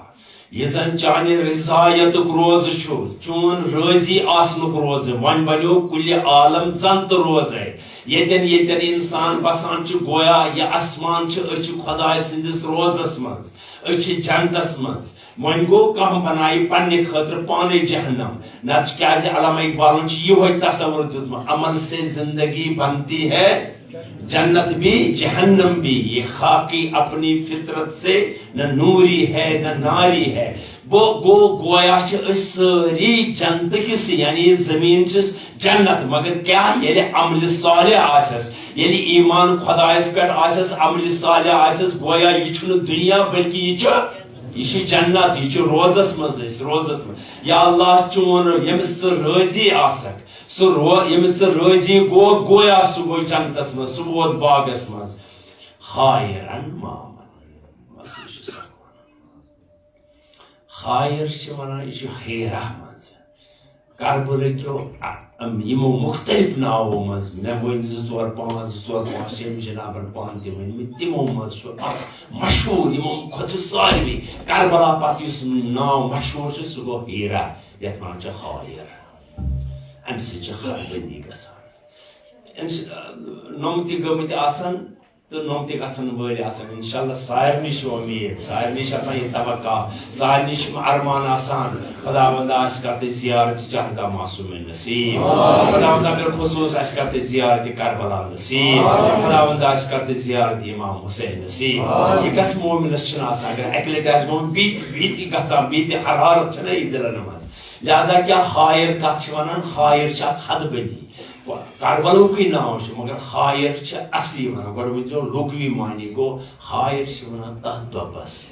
یہِ زن چانہِ رضایتُک روزٕ چھُ، چون رٲضی آسنُک روزٕ، وۄنۍ بنیو کُلہِ عالم زن تہٕ روزے۔ ییٚتٮ۪ن ییٚتٮ۪ن انسان بسان چھُ، گویا یہِ آسمان چھُ، أسۍ چھِ خۄداے سٕنٛدِس روزس منٛز، أسۍ چھِ جنتس منٛز۔ وۄنۍ گوٚو، کانٛہہ بنایہِ پننہِ خٲطرٕ پانے جہنم، نتہٕ چھُ، کیازِ علامہ اقبالن چھُ یِہوے تصور دیُتمُت، "عمل سے زندگی بنتی ہے جنت بھی جہنم بھی، یہ خاکی اپنی فطرت سے نہ نوری ہے نہ ناری ہے۔" گوٚو، گوٚو، گویا چھِ أسۍ سٲری جنتہٕ کِس، یعنی یہِ زٔمیٖن چھِس جنت، مگر کیٛاہ؟ ییٚلہِ عملِ صالح آسٮ۪س، ییٚلہِ ایمان خۄدایس پٮ۪ٹھ آسٮ۪س، عملِ صالح آسٮ۪س، گویا یہِ چھُنہٕ دُنیا، بلکہِ یہِ چھُ، یہِ چھُ جنت، یہِ چھُ روزس منٛز أسۍ، روزس منٛز۔ یا اللہ، چون، ییٚمِس ژٕ رٲضی آسکھ، سُہ رو-، ییٚمِس ژٕ رٲضی گوٚو، گویا سُہ گوٚو جنتس منٛز، سُہ ووت باغس منٛز۔ خایرن مامن۔ بس، یہِ چھُ سکوٗن۔ خایر چھِ ونان، یہِ چھُ حیرہ منٛز۔ کربلہٕ کیو، ا-، ام، یِمو مُختٔلِف ناوو منٛز، مےٚ ؤنۍ زٕ ژور پانٛژھ، زٕ ژور پانٛژھ چھِ أمۍ جنابن پانہٕ تہِ ؤنۍمٕتۍ، تِمو منٛز چھُ اکھ مشہوٗر، یِمو کھۄتہٕ ساروی کربلا پتہٕ یُس ناو مشہوٗر چھُ، سُہ گوٚو حیرہ، یتھ ونان چھِ خایر۔ امہِ سۭتۍ چھِ حد بندی گژھان۔ أمِس، آ، نوٚم تہِ گٔمٕتۍ آسان تہٕ نوٚم تہِ گژھن وٲلۍ آسان۔ انشاءاللہ سارنٕے چھِ اُمید، سارنٕے چھِ آسان یہِ توقع، سارنٕے چھِ یِم ارمان آسان۔ خداوند آسہِ کر تہٕ زیارت چہرگاہ معصومین نصیب، خداوند بالخصوص آسہِ کر تہٕ زیارت کربلا نصیب، خداوند آسہِ کر تہٕ زیارت امام حسین نصیب۔ یہِ کس مومنس چھُنہٕ آسان، اگر اکہِ لٹہِ آسہِ گوٚمُت، بیٚیہِ تہِ، بیٚیہِ تہِ گژھان، بیٚیہِ تہِ حرارت چھنہ یہِ دِلن منٛز۔ لہذا کیٛاہ خایر کتھ چھِ ونان؟ خایر چھِ اکھ حد بندی۔ کربلہُکُے ناو چھُ، مگر خایر چھِ اصلی ونان۔ گۄڈٕ وٕچھزیو لغوی معنی گوٚو، خایر چھِ ونان تتھ دۄبس۔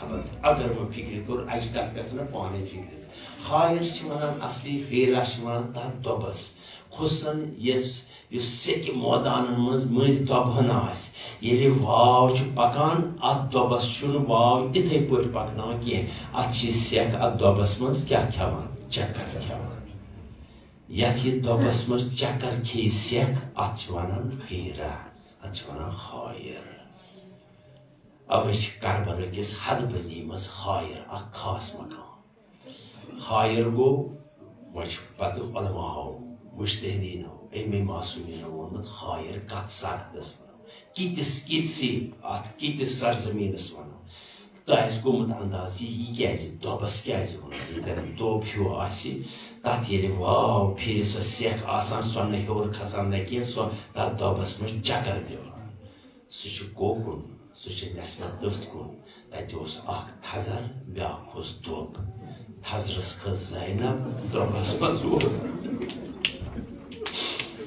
خبر اگر وۄنۍ فکرِ توٚر، اجہِ کتھ گژھِ نہ پانے فکرِ۔ خایر چھِ ونان اصلی، حیرہ چھِ ونان تتھ دۄبس۔ خصوصاً یس، یُس سیٚکہِ مٲدانن منٛز مٔنٛزۍ دۄبہٕ ہنا آسہِ، ییٚلہِ واو چھُ پکان، اتھ دۄبس چھُنہٕ واو یِتھے پٲٹھۍ پکناوان کینٛہہ۔ اتھ چھِ یہِ سیٚکھ اتھ دۄبس منٛز کیٛاہ کھٮ۪وان؟ چکر کھٮ۪وان۔ یتھ یہِ دۄبس منٛز چکر کھیٚیہِ سیٚکھ، اتھ چھِ ونان حیرہ، اتھ چھِ ونان خایر۔ اوے چھِ کربلا کِس حد بندی منٛز خایر اکھ خاص مقام۔ خایر گوٚو، وۄنۍ چھُ پتہٕ علماہو، مجتہدیٖنو، امے معصومیٖنو ووٚنمُت خایر کتھ سرحدس ونو، کِتِس، کِتسٕے اتھ کِتِس سرزمینس ونو۔ تۄہہِ آسہِ گوٚمُت انداز، یہِ، یہِ کیازِ دۄبس کیازِ ووٚن؟ ییٚتٮ۪ن دۄب ہیوٗ آسہِ، تتھ ییٚلہِ واو پھِرِ، سۄ سیٚکھ آسان، سۄ نہٕ ہیوٚر کھسان نہ کینٛہہ، سۄ تتھ دۄبس منٛز چکر دِوان۔ سُہ چھُ کوکُن، سُہ چھُ نٮ۪صفہٕ تٔتھۍ کُن۔ تتہِ اوس اکھ تھزر، بیاکھ اوس دۄب۔ تھزرس کھٔژ زینب، دۄبس منٛز ووت۔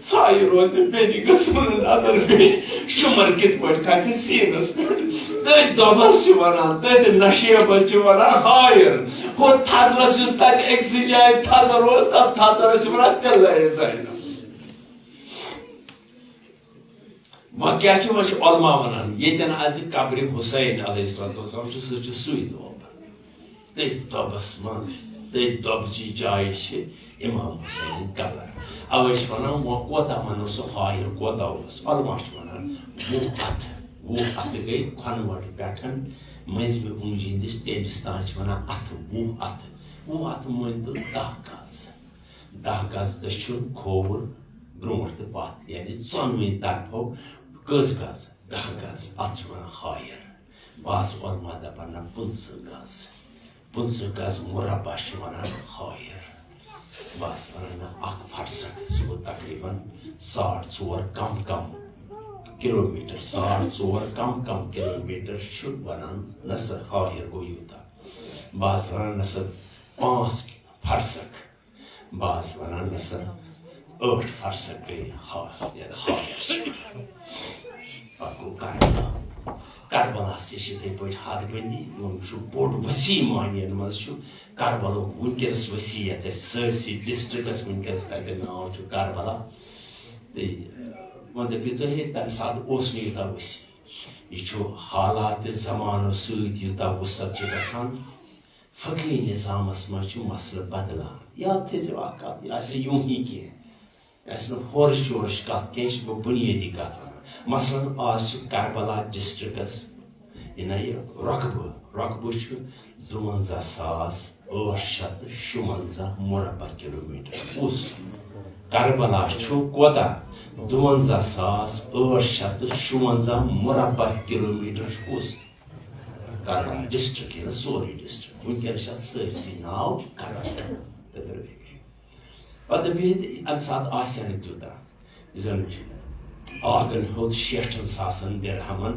ژھایہِ روزِ نہٕ بیٚنہِ گٔژھ نہٕ نظر پیٚنۍ، شُمر کِتھ پٲٹھۍ کھسہِ سیٖنس پٮ۪ٹھ۔ تٔتھۍ دۄبس چھِ ونان، تٔتھۍ نشیبس چھِ ونان ہایر۔ ہُتھ تھزرس یُس تتہِ أکسٕے جایہِ تھزر اوس، تتھ تھزرس چھِ ونان تِلرِ زینب۔ وۄنۍ کیٛاہ چھُ، وۄنۍ چھُ علماء وَنان، ییٚتٮ۪ن اَزِ قبرِ حسین علیہ الصلوۃ والسلام چھُ، سُہ چھُ سُے دۄب۔ تٔتھۍ دۄبَس منٛز، تٔتھۍ دۄبچہِ جایہِ چھِ امام حسین قبر۔ اَوَے چھِ وَنان، وۄنۍ کوتاہ وَنو سُہ ہایَر کوتاہ اوس؟ علماء چھِ وَنان، وُہ اَتھٕ، وُہ اَتھٕ گٔے کھۄنہٕ وَٹہٕ پٮ۪ٹھ مٔنٛزمہِ کُنٛجہِ ہِنٛدِس ٹیٚنٛڈِس تام چھِ وَنان اَتھٕ، وُہ اَتھٕ۔ وُہ اَتھٕ مٲنۍ تو دَہ گز۔ دَہ گز دٔچھُن کھووُر برونٛٹھ تہٕ پتھ، یعنی ژۄنوٕنی طرفو کٔژ گز؟ دَہ گز۔ اتھ چھِ ونان ہایَر۔ بعض علماء دپان نہ، پٕنٛژٕہ گز۔ پٕنٛژٕہ گز مربع چھِ ونان ہایَر۔ بعض ونان نہ، اکھ فرسخ، سُہ گوٚو تقریباً ساڑ ژور کم کم کلومیٹر، ساڑ ژور کم کم کلومیٹر چھُ ونان نہ سا ہایَر گوٚو یوٗتاہ۔ بعض ونان نہ سا، پانٛژھ فرسخ۔ بعض ونان نہ سا، ٲٹھ فرسخ گٔے ہا-، یتھ ہایَر چھِ۔ پتہٕ گوٚو کربلا۔ کربلاہس تہِ چھِ یِتھَے پٲٹھۍ حد بندی، یِمن چھُ بوٚڑ وسیع معنین منٛز چھُ کربلُک وٕنکیٚنس وسیعت اَسہِ سٲرسٕے ڈسٹرکٹس وٕنکیٚنس تتہِ ناو چھُ کربلا۔ تہٕ وۄنۍ دٔپِو تُہۍ، ہے، تمہِ ساتہٕ اوس نہٕ یوٗتاہ وسیع۔ یہِ چھُ حالات زمانہٕ سۭتۍ یوٗتاہ وُسعت چھِ گژھان، فقہی نظامس منٛز چھُ مسلہٕ بدلان۔ یاد تھٲیزیو اکھ کتھ، یہِ آسہِ نہٕ یوٗہی کینٛہہ، یہِ آسہِ نہٕ ہورٕچ یورٕچ کتھ کینٛہہ، یہِ چھُس بہٕ بُنیٲدی کتھ ونان۔ مثلاً، آز چھِ کربلا ڈسٹرکٹس، یہِ نہ یہِ رۄقبہٕ، رۄقبہٕ چھُ دُوَنزاہ ساس ٲٹھ شیٚتھ تہٕ شُوَنزاہ مربع کلومیٹر۔ کُس؟ کربلا چھُ کوتاہ؟ دُوَنزاہ ساس ٲٹھ شیٚتھ تہٕ شُوَنزاہ مربع کلومیٹر چھُ کُس؟ کربلا ڈسٹرکٹ، یہِ نہٕ سورُے ڈسٹرکٹ۔ وٕنکیٚنس چھِ اَتھ سٲرسٕے ناو کربلا۔ تہٕ پتہٕ دٔپِو ییٚتہِ اَمہِ ساتہٕ آسہِ ہا نہٕ تیوٗتاہ۔ یُس زَن آگن ہیوٚت شیٹھن ساسن درہمن،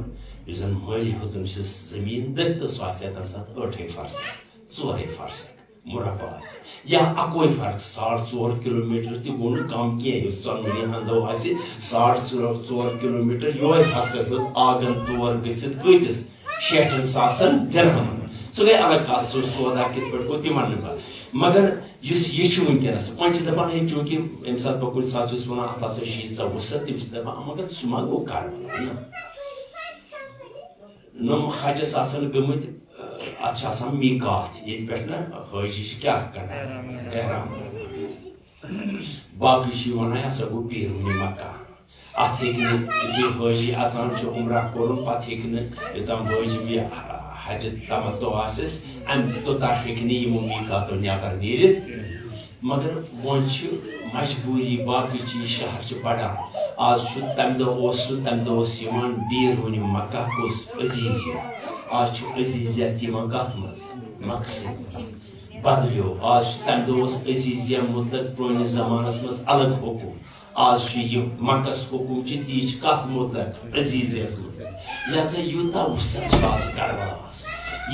یُس زَن مٔلۍ ہیوٚتُن چھُ زٔمیٖن دٔپۍ، تہٕ سُہ آسہِ ہا تَمہِ ساتہٕ ٲٹھے فرسخ، ژورے فرسخ مربع آسہِ، یا اَکوے فرق، ساڑ ژور کلومیٹر تہِ گوٚو نہٕ کم کینٛہہ، یُس ژۄنوٕنی اندو آسہِ ساڑ ژور، ژور کلومیٹر یُہے فرسخ ہیوٚت آگن تور گٔژھِتھ کۭتِس؟ شیٹھن ساسن درہمن۔ سُہ گٔے الگ کتھ، سُہ سودا کِتھ پٲٹھۍ گوٚو تہِ ونہٕ نہٕ بہٕ۔ مگر یُس یہِ چھُ وٕنکیٚنس، وۄنۍ چھِ دَپان، ہے، چوٗنٛکہِ ییٚمہِ ساتہٕ مےٚ کُنہِ ساتہٕ چھُس وَنان، اَتھ ہسا چھِ ییٖژاہ وُسعت، تِم چھِ دَپان، مگر سُہ ما گوٚو کربلا؟ نہ۔ نۄم حجس آسان گٔمٕتۍ، اَتھ چھِ آسان میٖقات، ییٚتہِ پٮ۪ٹھ نہ حٲجی چھِ کیٛاہ کران؟ احرام۔ باقٕے چھِ یِوان، یہِ ہسا گوٚو بیرونِ مکہ۔ اَتھ ہیٚکہِ نہٕ، یُتھُے حٲجی اَژان چھُ عمرہ کوٚرُن، پَتہٕ ہیٚکہِ نہٕ، یوٚتام وٲجِب یہِ حج تمتع آسٮ۪س، اَمہِ توٚتام ہیٚکہِ نہٕ یِمو میٖقاتو نٮ۪بر نیٖرِتھ۔ مگر وۄنۍ چھِ مجبوٗری، باقٕے چیٖز، شہر چھِ بڑان۔ آز چھُ، تَمہِ دۄہ اوس نہٕ، تَمہِ دۄہ اوس یِوان بیرونِ مکہ کُس؟ عزیزیت۔ آز چھُ عزیزیت یِوان کَتھ منٛز؟ مکسٕے منٛز۔ بدلیو۔ آز چھُ، تَمہِ دۄہ اوس عزیزیہ مطلق پرٲنِس زمانس منٛز الگ حکم۔ آز چھُ یہِ مکس حکم چھُ، تی چھُ کتھ مطلق؟ عزیزیس مطلق۔ لہذا یوٗتاہ وُسعت چھُ آز کربلاہس،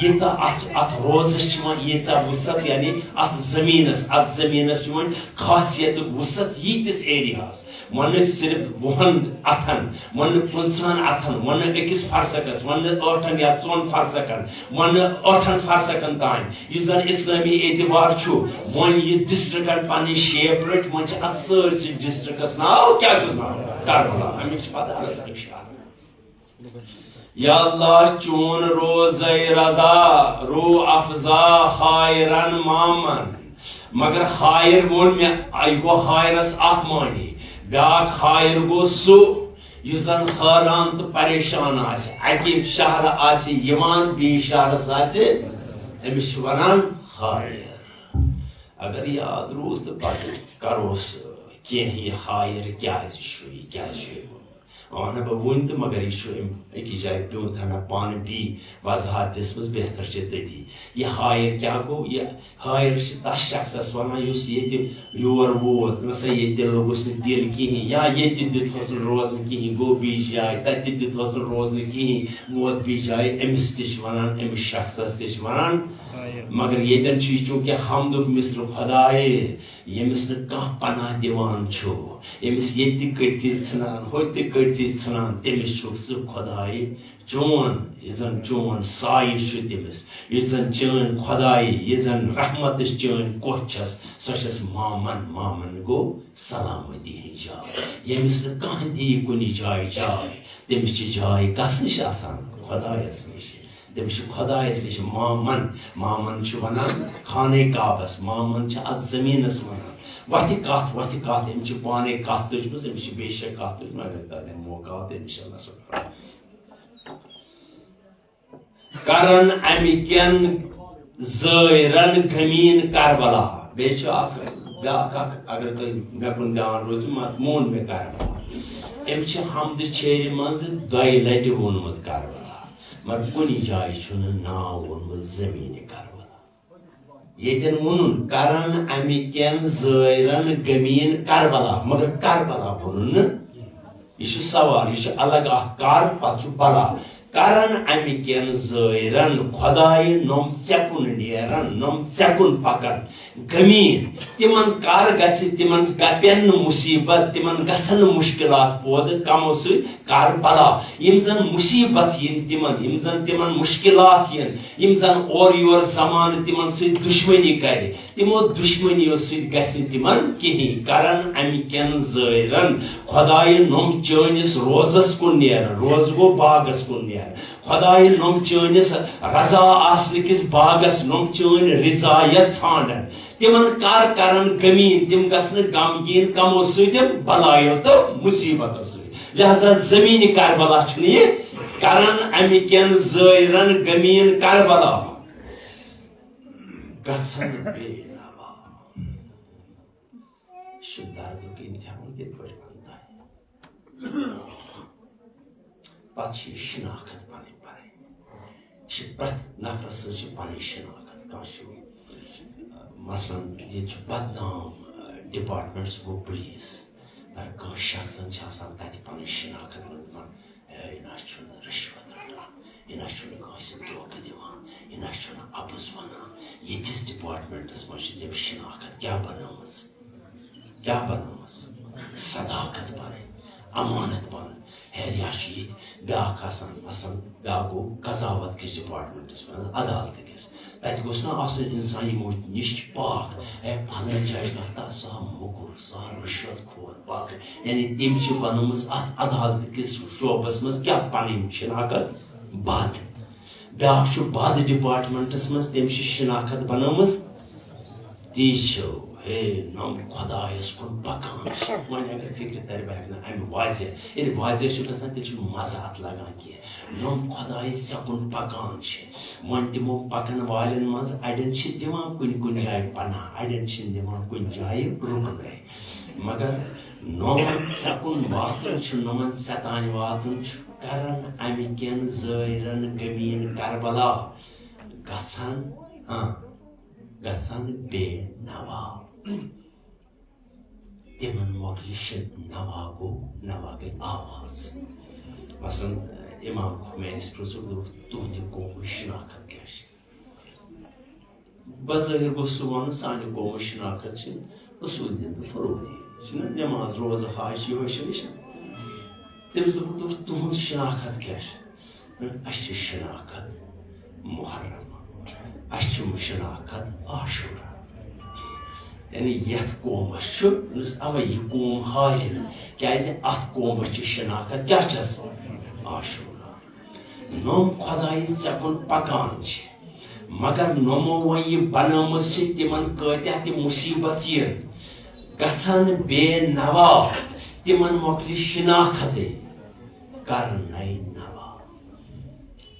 یوٗتاہ اتھ، اتھ روزس چھِ وۄنۍ ییٖژاہ وُسعت، یعنی اتھ زٔمیٖنس، اتھ زٔمیٖنس چھِ وۄنۍ خاصیتُک وُسعت ییٖتِس ایریاہس۔ وۄنۍ نہٕ صرف وُہن اتھن، وۄنۍ نہٕ پٕنٛژٕہن اتھن، وۄنۍ نہٕ أکِس فرسخس، وۄنۍ نہٕ ٲٹھن یا ژۄن فرسخن، وۄنۍ نہٕ ٲٹھن فرسخن تام۔ یُس زن اسلٲمی اعتبار چھُ، وۄنۍ یہِ ڈسٹرکٹن پنٕنۍ شیپ رٔٹۍ، وۄنۍ چھِ اتھ سٲرسٕے ڈسٹرکٹس ناو، کیٛاہ چھُس ناو؟ کربلا۔ امیُک چھُ پتہ حضرت شاہ۔ یا اللہ، چون روزے رضا، رو افزا، خائرن مامن۔ مگر خائر ووٚن مےٚ، یہِ گوٚو خائرس اکھ معنی، بیٛاکھ خائر گوٚو سُہ، یُس زن حٲران تہٕ پریشان آسہِ، اکہِ شہرٕ آسہِ یِوان، بیٚیِس شہرس آسہِ، أمِس چھِ ونان خائر۔ اگر یاد روٗد تہٕ پتہٕ کروس کینٛہہ، یہِ خائر کیٛازِ چھُ، یہِ کیٛازِ چھُ یہِ گوٚمُت؟ وَنہٕ بہٕ وُنہِ تہِ، مگر یہِ چھُ أمۍ أکِس جایہِ پیوٚن تھاوان پانہٕ بی وضاحت دِژمٕژ، بہتر چھِ تٔتی۔ یہِ خائر کیٛاہ گوٚو؟ یہِ خائر چھِ تَس شخصس وَنان، یُس ییٚتہِ یور ووت، مثلاً ییٚتہِ لوٚگُس نہٕ دِل کِہیٖنۍ، یا ییٚتہِ دیُتہوس نہٕ روزنہٕ کِہیٖنۍ، گوٚو بیٚیِس جایہِ، تَتہِ تہِ دیُتہوس نہٕ روزنہٕ کِہیٖنۍ، ووت بیٚیِس جایہِ، أمِس تہِ چھِ وَنان، أمِس شخصس تہِ چھِ وَنان مگر ییٚتٮ۪ن چھُ یہِ چوٗنٛکہِ حمدُک مصرع خۄدایے، ییٚمِس نہٕ کانٛہہ پناہ دِوان چھُ، ییٚمِس ییٚتہِ تہِ کٔڑتھی ژھٕنان، ہوٚتہِ تہِ کٔڑتھی ژھٕنان، تٔمِس چھُکھ ژٕ خۄدایہِ چون، یُس زن چون سایہِ چھُ تٔمِس، یُس زن چٲنۍ خۄدایہِ، یُس زن رحمتٕچ چٲنۍ کوٹھ چھَس، سۄ چھَس مامن، مامن گوٚو سلامتی ہٕنٛز جاے۔ ییٚمِس نہٕ کانٛہہ دِیہِ کُنہِ جایہِ جاے، تٔمِس چھِ جاے کس نِش آسان؟ خۄدایس نِش۔ تٔمِس چھِ خۄدایس نِش مامن، مامن چھِ ونان خانہ کعبس، مامن چھِ اتھ زٔمیٖنس ونان۔ وتھِ کتھ، وتھِ کتھ، أمۍ چھِ پانے کتھ تُجمٕژ، أمِس چھِ بے شک کتھ تُجمٕژ، اگر تتھ موقع آو تہٕ انشاءاللہ سُہ کرو۔ کرن امہِ کٮ۪ن زٲیرن غمین کربلا۔ بیٚیہِ چھُ اکھ، بیٛاکھ اکھ، اگر تُہۍ مےٚ کُن دھیان روزِو، مت-، مون مےٚ کربلا۔ أمۍ چھِ حمدِ چھیرِ منٛز دۄیہِ لٹہِ ووٚنمُت کربلا، مگر کُنہِ جایہِ چھُنہٕ ناو ووٚنمُت زمینِ کربلا۔ ییٚتٮ۪ن ووٚنُن، کرن امہِ کٮ۪ن زٲیرن غمین کربلا، مگر کربلا ووٚنُن نہٕ۔ یہِ چھُ سوال، یہِ چھُ الگ اکھ کر، پتہٕ چھُ بلا۔ کرن امہِ کٮ۪ن زٲیرن، خۄدایہِ نۄم ژےٚ کُن نیرن، نۄم ژےٚ کُن پکن، غمین، تِمن کر گژھِ، تِمن کپٮ۪ن نہٕ مُصیبت، تِمن گژھن نہٕ مُشکلات پٲدٕ، کمو سۭتۍ؟ کربلا۔ یِم زن مُصیبت یِن تِمن، یِم زن تِمن مُشکلات یِن، یِم زن اورٕ یور زمانہٕ تِمن سۭتۍ دُشمنی کرِ، تِمو دُشمنیو سۭتۍ گژھِ نہٕ تِمن کِہیٖنۍ۔ کرن امہِ کٮ۪ن زٲیرن، خۄدایہِ نۄم چٲنِس روزس کُن نیرن، روزٕ گوٚو باغس کُن نیرن۔ خۄدایہِ نۄم چٲنِس رضا آسنہٕ کِس باغس، نۄم چٲنۍ رضایت ژھانڈن۔ تِمن کر کرن غمین، تِم گژھنہٕ غمگیٖن کمو سۭتۍ؟ بلایو تہٕ مُصیبتو سۭتۍ۔ لہذا زمین کربلا چھُنہٕ یہِ، کرن امہِ کٮ۪ن زٲیرن غمین کربلا۔ گژھن بے نوا۔ یہِ چھُ دردُک امتحان، یِتھ پٲٹھۍ ونہٕ تۄہہِ۔ پتہٕ چھِ یہِ شناخت پنٕنۍ پنٕنۍ۔ یہِ چھِ پرٛٮ۪تھ نفرس سۭتۍ چھِ پنٕنۍ شناخت۔ کانٛہہ چھُ، مثلاً، ییٚتہِ چھُ بدنام، ڈپارٹمنٹ، سُہ گوٚو پُلیٖس۔ مگر کانٛہہ شخصن چھِ آسان تتہِ پنٕنۍ شناخت، ونان، ہے، یہِ نہ چھُنہٕ رشوت رٹان، یہِ نہ چھُنہٕ کٲنٛسہِ دھوکہٕ دِوان، یہِ نہ چھُنہٕ اَپُز وَنان۔ یِتھِس ڈپارٹمنٹس منٛز چھِ تٔمۍ شناخت کیٛاہ بنٲومٕژ؟ کیٛاہ بنٲومٕژ؟ صداقت پنٕنۍ، امانت پنُن۔ ہے، یا چھُ ییٚتہِ بیٛاکھ آسان، مثلاً، بیٛاکھ گوٚو قضاوت کِس ڈپارٹمنٹس منٛز، عدالتہٕ کِس۔ تتہِ گوٚژھ نہ آسُن انسان یِمو نِش چھُ پاک۔ ہے، فلٲنۍ جایہِ چھُ آسان سُہ ہا موٚکُر، سُہ ہا رُشوت خور، باقٕے۔ یعنی تٔمۍ چھِ بنٲومٕژ اتھ عدالتہٕ کِس شعبس منٛز کیٛاہ پنٕنۍ شناخت؟ بد۔ بیٛاکھ چھُ بد ڈپارٹمنٹس منٛز، تٔمۍ چھِ شناخت بنٲومٕژ۔ تی چھُ، ہے، نۄم خۄدایس کُن پکان چھِ۔ وۄنۍ اگر فکرِ ترِ، بہٕ ہٮ۪کہٕ نہٕ امہِ واضح، ییٚلہِ واضح چھُ گژھان، تیٚلہِ چھُ مزٕ اتھ لگان کینٛہہ۔ نۄم خۄدایہِ ژےٚ کُن پکان چھِ۔ وۄنۍ تِمو پکن والٮ۪ن منٛز اڑٮ۪ن چھِ دِوان کُنہِ کُنہِ جایہِ پناہ، اڑٮ۪ن چھِنہٕ دِوان کُنہِ جایہِ رُکنٕے۔ مگر نۄمن ژےٚ کُن واتُن چھُ، نۄمن ژےٚ تانۍ واتُن چھُ، کرن امہِ کٮ۪ن زٲیرن غمین کربلا۔ گژھن، ہاں، گژھن بے نوا۔ تِمن مۄکلہِ شِن-، نوا گوٚو، نوا گٔے آواز۔ مثلاً، امام خمینس پرٛژھُکھ، دوٚپُکھ، تُہنٛدِ قومٕچ شناخت کیٛاہ چھِ؟ بظٲہِر گوٚو سُہ وَنُن، سانہِ قومٕچ شناخت چھِ اصوٗل دِنہٕ تہٕ فروغ دِنہٕ۔ چھِنہ نٮ۪ماز، روزٕ، حج، یِہوٚے چھِنہ، یہِ چھِنہ۔ تٔمِس دوٚپُکھ، دوٚپُکھ، تُہٕنٛز شناخت کیٛاہ چھِ؟ اَسہِ چھِ شناخت محرم، اَسہِ چھِ شناخت عاشورہ۔ یعنی یَتھ قومَس چھُ، یُس اَوَے یہِ قوم ہارِ نہٕ، کیٛازِ اَتھ قومَس چھِ شناخت کیٛاہ چھَس؟ عاشورہ۔ نۄم خۄدایہِ ژےٚ کُن پکان چھِ، مگر نۄمو وۄنۍ یہِ بنٲومٕژ چھِ، تِمن کۭتیاہ تہِ مُصیبت یِن، گژھن بے نوا، تِمن مۄکلہِ شناختٕے، کرنَے نوا۔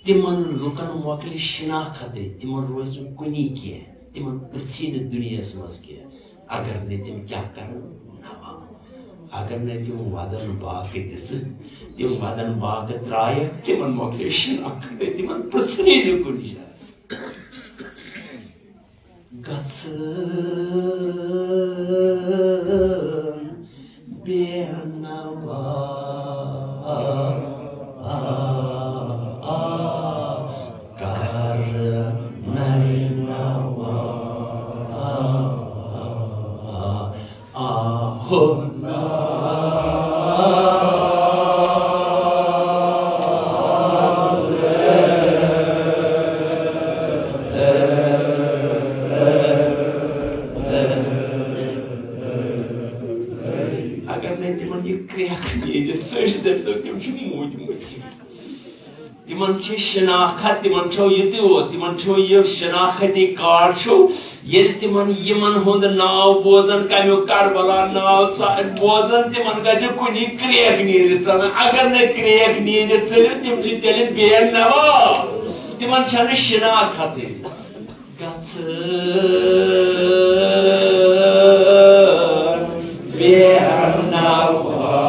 تِمن لُکن مۄکلہِ شناختٕے، تِمن روزِ نہٕ کُنی کینٛہہ، تِمن پرژھی نہٕ دُنیاہس منٛز کینٛہہ۔ اگر نہٕ تِم کیٛاہ کرن؟ نوا۔ اگر نہٕ تِم ودن باقہٕ دِژٕ، تِم ودن باقہٕ ترٛایَکھ، تِمن مۄکلے شناخت، تِمن پرژھنٕے نہٕ کُنہِ جایہِ۔ گژھن بے نوا کرنَے اگر نہٕ تِمن یہِ کرٛیکھ نیرِ، ژٔج دٔپۍتو، تِم چھِ موٗدمٕتۍ۔ تِمن چھِ شناخت، تِمن چھو یہِ تہِ یوت، تِمن چھو یہِ شناختی کارڈ چھُ۔ ییٚلہِ تِمن یِمن ہُنٛد ناو بوزن، کمیُک کربلا ناو ژ-، بوزن، تِمن گژھِ کُنہِ کرٛیکھ نیٖرِتھ ژلٕنۍ۔ اگر نہٕ کرٛیکھ نیٖرِتھ ژٔلِو، تِم چھِ تیٚلہِ بے نوا۔ تِمن چھنہٕ شناختٕے۔ گژھن بے نوا۔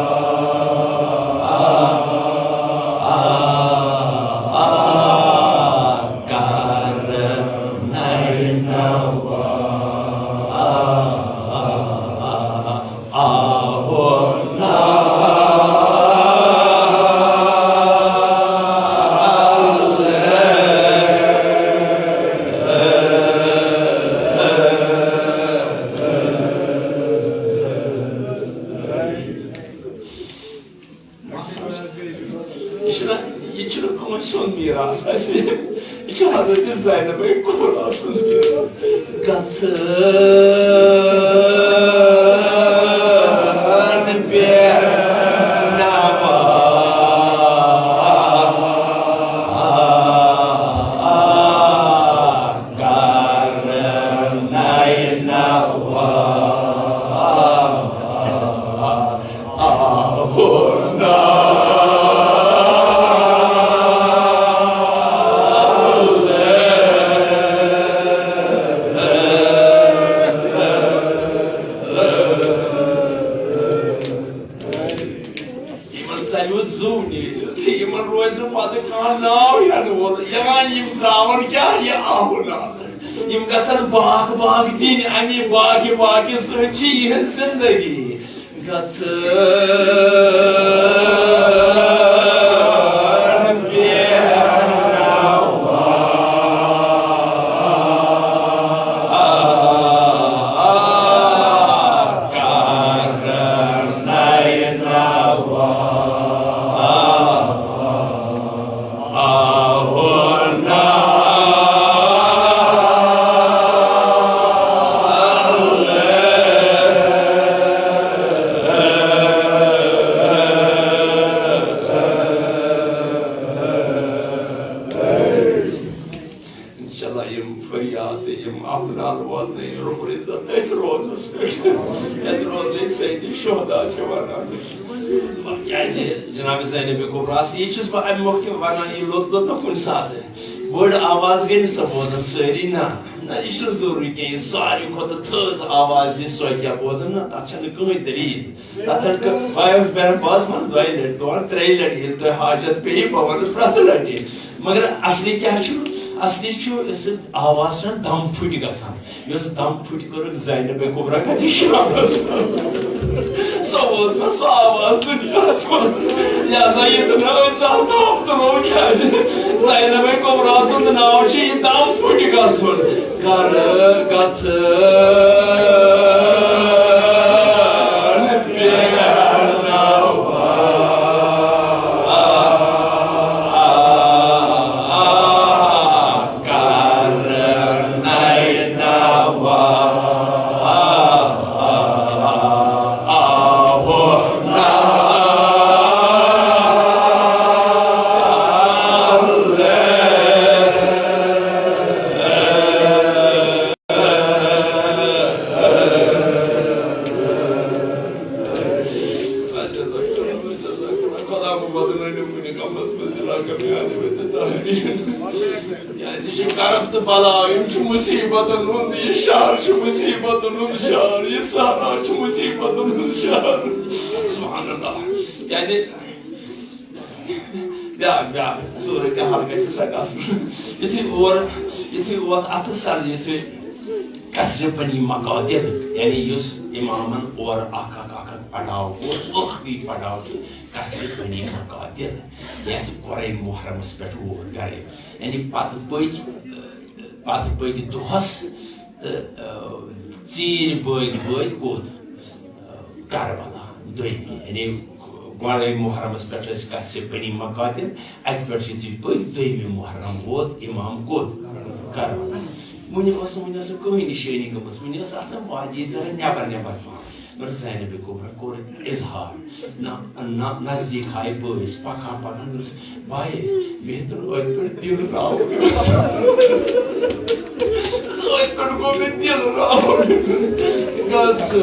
یہِ چھُنہ، یہِ چھُنہٕ کٲنٛسہِ ہُنٛد میٖراث اَسہِ۔ یہِ چھُ حضرت زینبے کُبرا سُنٛد میٖراث۔ گژھن بے نوا۔ یِمن ژَلہِ وۄنۍ زُو نیٖرِتھ، یِمن روزِ نہٕ پتہٕ کانٛہہ ناو ہٮ۪نہٕ وول۔ یِوان یِم ترٛاوَن کیٛاہ؟ یہِ آہُن آسان۔ یِم گژھن باغ باغ دِنۍ، اَمی باغہِ باغہِ سۭتۍ چھِ یِہٕنٛز زِندگی۔ گژھن بے نوا۔ انشاءاللہ یِم فریاد تہٕ یِم افنان واتنٲیِن رۄب العزت أتھۍ روزس پٮ۪ٹھ۔ یتھ روزٕے سید شہدا چھِ ونان۔ کیازِ جناب زینب کبریٰ، یہِ چھُس بہٕ امہِ مۄکھٕ تہِ ونان، یہِ لوٚت لوٚت نہ کُنہِ ساتہٕ۔ بٔڑ آواز گٔے نہٕ سۄ بوزان سٲری، نہ، نہ، یہِ چھُنہٕ ضروٗری کینٛہہ، یہِ ساروی کھۄتہٕ تھٔز آواز یہِ سۄ کیٛاہ بوزان، نہ، تتھ چھنہٕ کٕہٕنۍ دٔلیٖل۔ تتھ چھنہٕ کٕہٕنۍ، بہٕ آیس بہرن، بہٕ آسہٕ ونان دۄیہِ لٹہِ، دۄن ترٛیٚیہِ لٹہِ، ییٚلہِ تۄہہِ حاجت پیٚیہِ، بہٕ ونہٕ پرٛٮ۪تھ لٹہِ۔ مگر اصلی کیٛاہ چھُ؟ اصلی چھُ، یُس یہِ آواز چھےٚ دم پھٕٹۍ گژھان۔ یۄس دم پھٕٹۍ کٔرٕکھ زینب کبریٰ کتہِ شرابس منٛز۔ سۄ وٲژ مےٚ سۄ آواز دُنیاہس منٛز۔ لہذا ییٚتہِ نہٕ أسۍ زانٛہہ دم تُلو، کیٛازِ زینب کبریٰ سُنٛد ناو چھُ یہِ دم پھٕٹۍ گژھُن۔ کر گژھن بے نوا۔ خدا مہٕ بدلٲیِو کُنہِ غمس منٛز، دِلا کمیابی تہٕ تحریٖر۔ کیٛازِ یہِ چھُ کرب تہٕ بلا، یِم چھِ مُصیٖبتن ہُنٛد، یہِ شہر چھُ مُصیٖبتن ہُنٛد شہر، یہِ صحرا چھُ مُصیٖبتن ہُنٛد شہر۔ سبحان اللہ۔ کیٛازِ بیٛاکھ، بیٛاکھ صوٗرت حال گژھِ سۄ گژھٕنۍ۔ یُتھُے اور، یُتھُے اور اَتھٕ سر، یُتھُے قصرِ بنی مقاتل، یعنی یُس اِمامن اورٕ اکھ اکھ اکھ اکھ پڑاو کوٚر، ٲخری پڑاو چھُ قصرِ بنی مقاتل، یتھ قرے محرمس پٮ۪ٹھ ووت گرے۔ یعنی پتہٕ پٔکۍ، پتہٕ پٔکۍ دۄہس تہٕ، آ، ژیٖرۍ بٲگۍ وٲتۍ کوٚت؟ آ، کربلا دوٚیمہِ، یعنی گۄڈے محرمس پٮ۪ٹھ ٲسۍ کتھ سے بنی مقاتل، اتہِ پٮ۪ٹھ یُتھُے پٔکۍ دوٚیمہِ محرم ووت امام کوٚت؟ کربلا۔ وُنہِ ٲس نہٕ، وُنہِ ٲس نہٕ کٕہٕنۍ نشٲنی گٔمٕژ، وُنہِ ٲس آسان وادی ذرا نٮ۪بر نٮ۪بر پہم۔ مگر زینب کبریٰ کوٚر اظہار، نہ، نہ، نزدیٖک آیہِ بٲیِس، پکان پکان دوٚپُس، بایہِ، مےٚ ہیوٚتُن أتھۍ پٮ۪ٹھ دِل راوُن۔ ژٕ أتھۍ پٮ۪ٹھ گوٚو مےٚ دِل راوُن۔ گژھ۔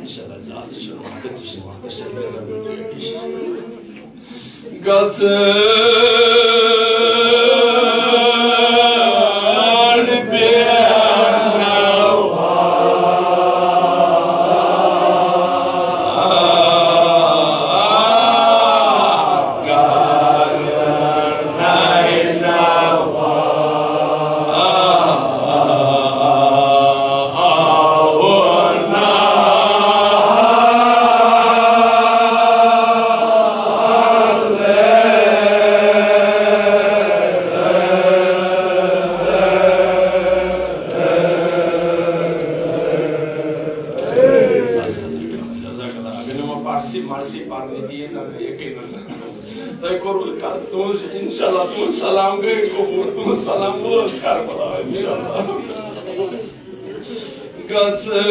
انشاءاللہ، زیادٕ چھُنہٕ وقت، یہِ چھُنہٕ وقت، یہِ چھُنہٕ گژھان۔ گژھٕ۔ جزاک اللہ۔ اگر نہٕ وۄنۍ پرسی مرسی پرنہٕ دِیِن، نہ یقیناً۔ تۄہہِ کوٚروٕ کتھ، تُہنٛز، انشاءاللہ، تُہنٛد سلام گٔے قبول، تُہنٛد سلام ووت کربلا، انشاءاللہ۔ گژھٕ۔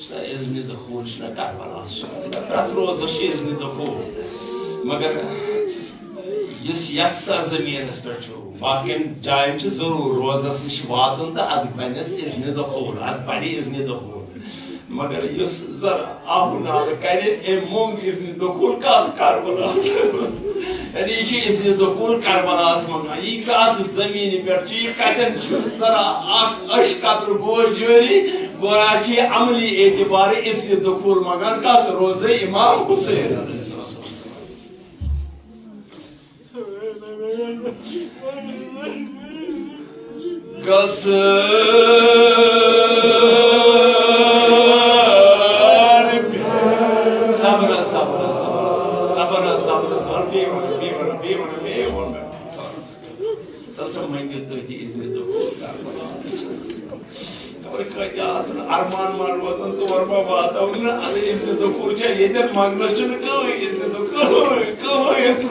چھُنہ اذنِ دخول، چھُنہ کربلاہس چھُ۔ پرٛٮ۪تھ روزس چھُ اذنِ دخول۔ مگر یُس یتھ سرزمینس پٮ۪ٹھ چھُ، باقین جاین چھُ ضروٗر روزس نِش واتُن تہٕ اتھ بنٮ۪س اذنِ دخول، اتھ بنہِ اذنِ دخول۔ مگر یُس زن آہو نالہٕ کرِ، أمۍ مۄنگ اذنِ دخول کتھ کربلاہس۔ یعنی یہِ چھُ اذنِ دخول کربلاہس منٛگان۔ یہِ کتھ زمینہِ پٮ۪ٹھ چھُ، یہِ کتٮ۪ن چھُ؟ ذرا اکھ أچھ قطرٕ گوش جٲری، گویا چھُ یہِ عملی اعتبارٕ اذنِ دخول منٛگان کتھ؟ روزے امام حسین۔ گژھٕ۔ صبر، صبر، صبر، صبر، صبر، صبر، بیٚیہِ وَن، بیٚیہِ وَن، بیٚیہِ وَن، بیٚیہِ وَن۔ تَس منٛگِو تُہۍ تہِ اذنِ دخول کربلاہس۔ خبر کۭتیٛاہ آسن ارمان ما روزن، تور ما واتو نہٕ۔ اَدٕ اذنِ دخول چھا ییٚتٮ۪ن منٛگنَس چھُنہٕ کٕہٕنۍ اذنِ دخول، کٕہٕنۍ، کٕہٕنۍ،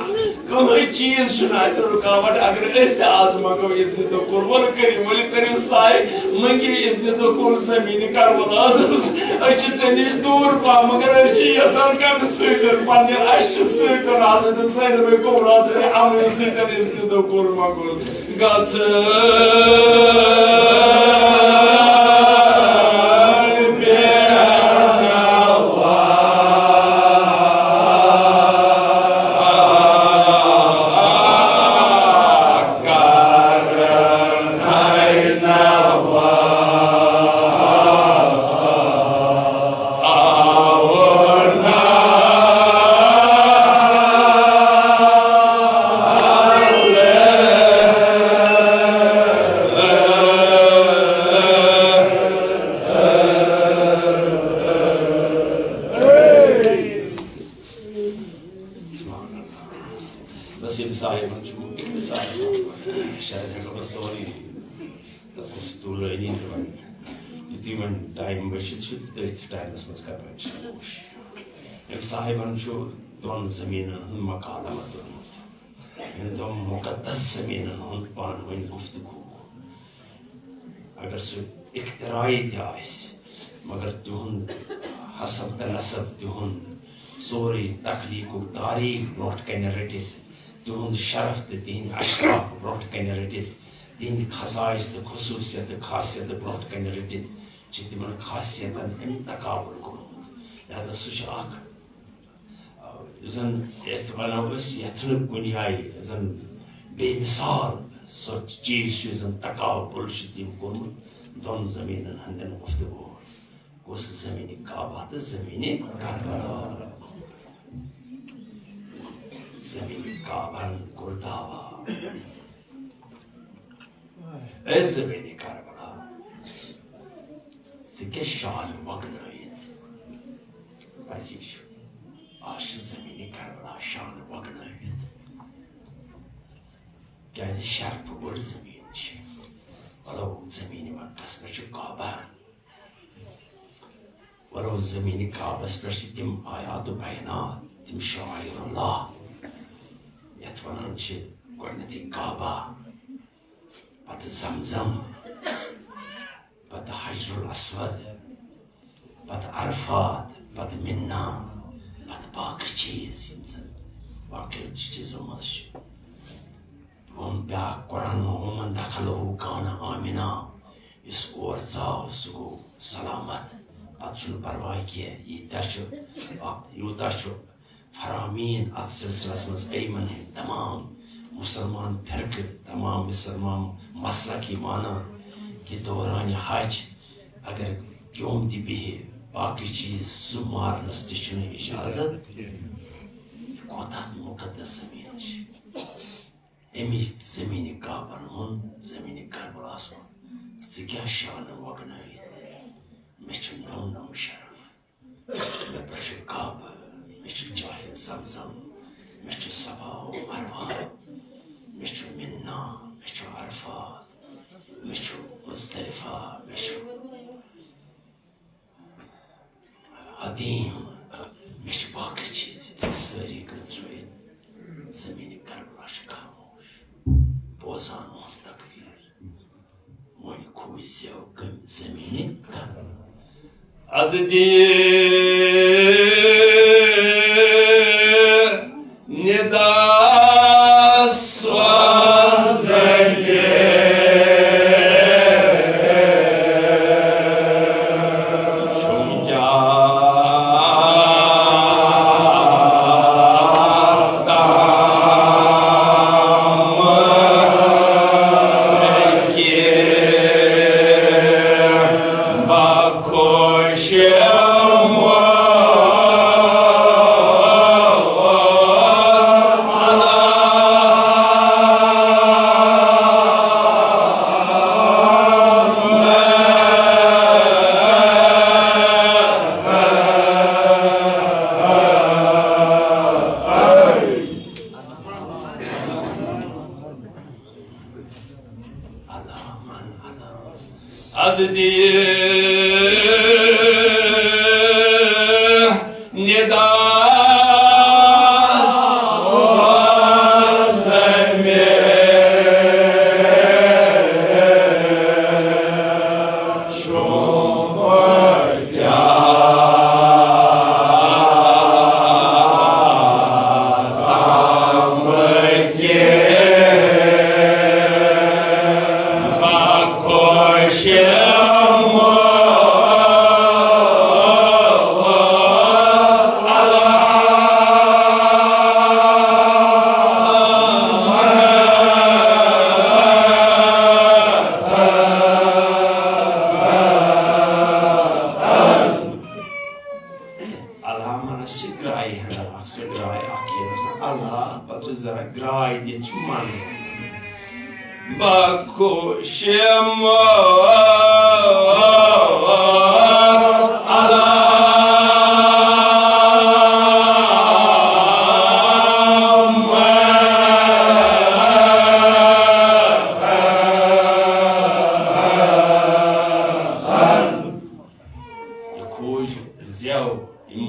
کٕہٕنۍ چیٖز چھُنہٕ اَتہِ رُکاوٹ۔ اگر أسۍ تہِ آز منٛگو اذنِ دخول، وَلہٕ کٔرِو، ؤلِو کٔرِو ساے، منٛگِو اذنِ دخول زمینِ کربلاہس۔ أسۍ چھِ ژےٚ نِش دوٗر پَہم، مگر أسۍ چھِ یَژھان کَمہِ سۭتۍ؟ پنٛنہِ اَسہِ چھِ سۭتۍ حضرت زینب کبریٰ سٕنٛدِ عملہِ سۭتۍ اذنِ دخول منٛگُن۔ گژھٕ۔ تقریباً ٹایم بٔچھِتھ چھُ، تہٕ تٔتھۍ ٹایمَس منٛز کَرٕ بہٕ اِنشاء اللہ کوٗشِش۔ أمۍ صاحبَن چھُ دۄن زٔمیٖنَن ہُنٛد مقالہٕ وَتُرمُت، یِمَن دۄن مُقدس زٔمیٖنَن ہُنٛد پانہٕ ؤنۍ گُفتگوٗ۔ اگر سُہ اختراعی تہِ آسہِ، مگر تِہُنٛد حسب تہٕ نسب، تِہُنٛد سورُے تخلیٖقُک تاریٖخ برونٛٹھ کَنہِ رٔٹِتھ، تِہُنٛد شرف تہٕ تِہِنٛدۍ اشراف برونٛٹھ کَنہِ رٔٹِتھ، تِہِنٛدۍ خصائص تہٕ خصوٗصیت تہٕ خاصیت برونٛٹھ کَنہِ رٔٹِتھ، چھِ تِمَن خاصیتَن أمۍ تقابل کوٚرمُت۔ لہذا سُہ چھُ اَکھ، یُس زَن أسۍ وَنو أسۍ، یَتھ نہٕ کُنہِ جایہِ زَن بے مثال سُہ چیٖز چھُ، یُس زَن تقابل چھُ تٔمۍ کوٚرمُت دۄن زٔمیٖنَن ہٕنٛدٮ۪ن گُفتگوٗوَن۔ گوٚو سُہ زٔمیٖنِ کعبہ تہٕ زٔمیٖنِ کربلا۔ زٔمیٖنِ کعبہَن کوٚر دعویٰ، اے زٔمیٖنِ کربلا، ژٕ کیٛاہ شان وۄگنٲوِتھ؟ پَزی چھُ، آز چھِ زٔمیٖنِ کربلا شان وۄگنٲوِتھ۔ کیٛازِ شرفہٕ وٲر زٔمیٖن چھِ۔ وَلو زٔمیٖنِ مقدس پٮ۪ٹھ چھُ کعبہ۔ وَلو زٔمیٖنِ کعبَس پٮ۪ٹھ چھِ تِم آیات و بینات، تِم شعائر اللہ، یَتھ وَنان چھِ گۄڈٕنٮ۪تھٕے کعبہ، پتہٕ زمزم، پتہٕ حجر الاسود، پتہٕ عرفات، پتہٕ منا، پتہٕ باقٕے چیٖز یِم زن باقٕے چیٖزو منٛز چھِ۔ ووٚن بیٛاکھ قرآن، وَمَنْ دَخَلَهُ كَانَ آمِنًا، یُس اور ژاو سُہ گوٚو سلامت، پتہٕ چھُنہٕ پرواے کینٛہہ، ییٖتیٛاہ چھُ، آ، یوٗتاہ چھُ فرامین اتھ سلسلس منٛز، یِمن ہٕنٛدۍ تمام مسلمان فرقہٕ، تمام مسلمان مسلک یہِ مانان کہِ دوران حج اگر کیوٚم تہِ بیٚہہِ، باقٕے چیٖز سُہ مارنس تہِ چھُنہٕ اجازت۔ یہِ کوتاہ مُقدس زٔمیٖن چھِ۔ اَمِچ زٔمیٖنہِ کعبن ہُنٛد، زٔمیٖنہِ کربلاہس ہُنٛد ژٕ کیٛاہ شانہٕ وۄگنٲوِتھ؟ مےٚ چھُ نوٚو نوٚو شرف۔ مےٚ پٮ۪ٹھ چھُ کعبہٕ، مےٚ چھُ جاے زمزم، مےٚ چھُ صفا و مروہ، مےٚ چھُ منا، مےٚ چھُ عرفات، مےٚ چھُ مزدلفہ، مےٚ چھُ حدیم، مےٚ چھِ باقٕے چیٖز ییٚتہِ سٲری گٔژھرٲوِتھ۔ زٔمیٖنہِ کربلا چھِ خاموش، بوزان اوٚہُنٛد تقریر۔ وۄنۍ کھوٗژ زٮ۪و کٔمۍ زٔمیٖنہِ کربلا۔ اَدٕ دِ ندا سوزنہِ چھُم کیٛاہ تام کہِ بخوشم۔ اَدٕ دِ ندا سوزنہِ چھُم کیٛاہ تام کہِ بخوشم۔ الہامنس چھِ گرٛایہِ ہٮ۪نٛڈل اکھ، سۄ گرٛاے اکھ ییٚلہِ آسان اللہ، پتہٕ چھُ ذرا گرٛاے دِتھ چھُ من۔ بخوشم۔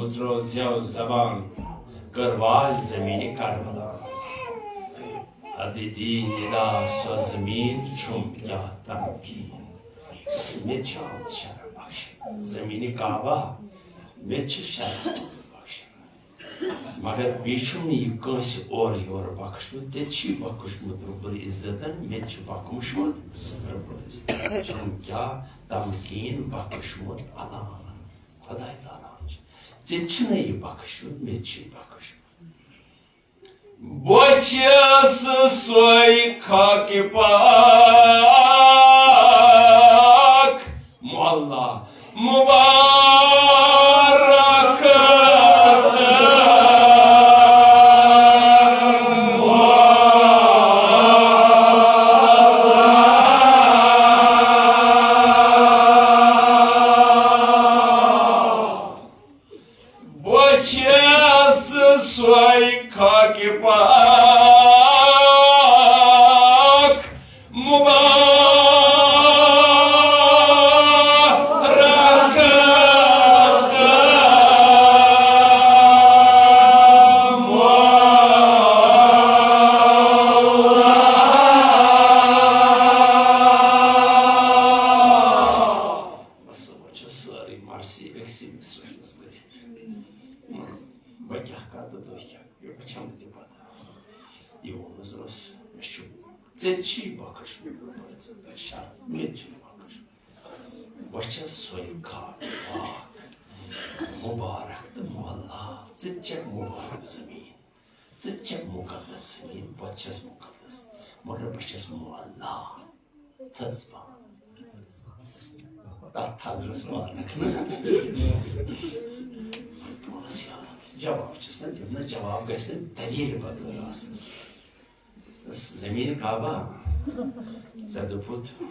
زرو زیو زبان کٔر واج زمین کربلا۔ ادی دی ندا سو زمین چھم کیا تمکین۔ مےٚ چھُ آمُت شرف بخشن۔ زمین کعبہ، مےٚ چھُ شرف آمُت بخشن۔ مگر بیٚیہِ چھُم نہٕ یہِ کٲنٛسہِ اورٕ یورٕ بخشمُت۔ ژےٚ چھُے بخشمُت رب العزتن، مےٚ تہِ چھُ بخشمُت رب العزتن۔ چھُم کیا تمکین بخشمُت عطا۔ خداے تعالیٰ ہن چھُ۔ ژےٚ تہِ چھُنہ یہِ بخشمُت، مےٚ تہِ چھُے بخشمُت۔ بہٕ چھَس سۄے خاکہِ پاک، مولا مبارک۔ بہٕ چھَس سۄے خاکہِ پاک، مبارک۔ بس، وۄنۍ چھِ سٲرٕے مرثی أکسٕے مصرعس منٛز کٔرِتھ۔ وۄنۍ کیٛاہ کَرٕ تہٕ تُہۍ کیٛاہ کٔرِو، مےٚ چھَنہٕ تہِ پَتہ۔ یہِ ووٚنُس دوٚپُس، مےٚ چھُ، ژےٚ چھُے بخشمُت، شرف، مےٚ چھُے بخشمُت۔ بہٕ چھَس سۄے خاک پاک، مُبارک تہٕ مولا، ژٕ تہِ چھَکھ مُبارک زٔمیٖن، ژٕ تہِ چھَکھ مُقدس زٔمیٖن، بہٕ تہِ چھَس مُقدس، مگر بہٕ چھَس مولا۔ تھٔز پہن۔ تتھ تھزرس واتنہٕ خٲطرٕ۔ پانس یاد۔ جواب چھُس نہٕ دِوان، جواب گژھِ نہٕ دلیٖل بغٲر آسُن۔ زمین کعبہ، ژےٚ دوٚپُتھ،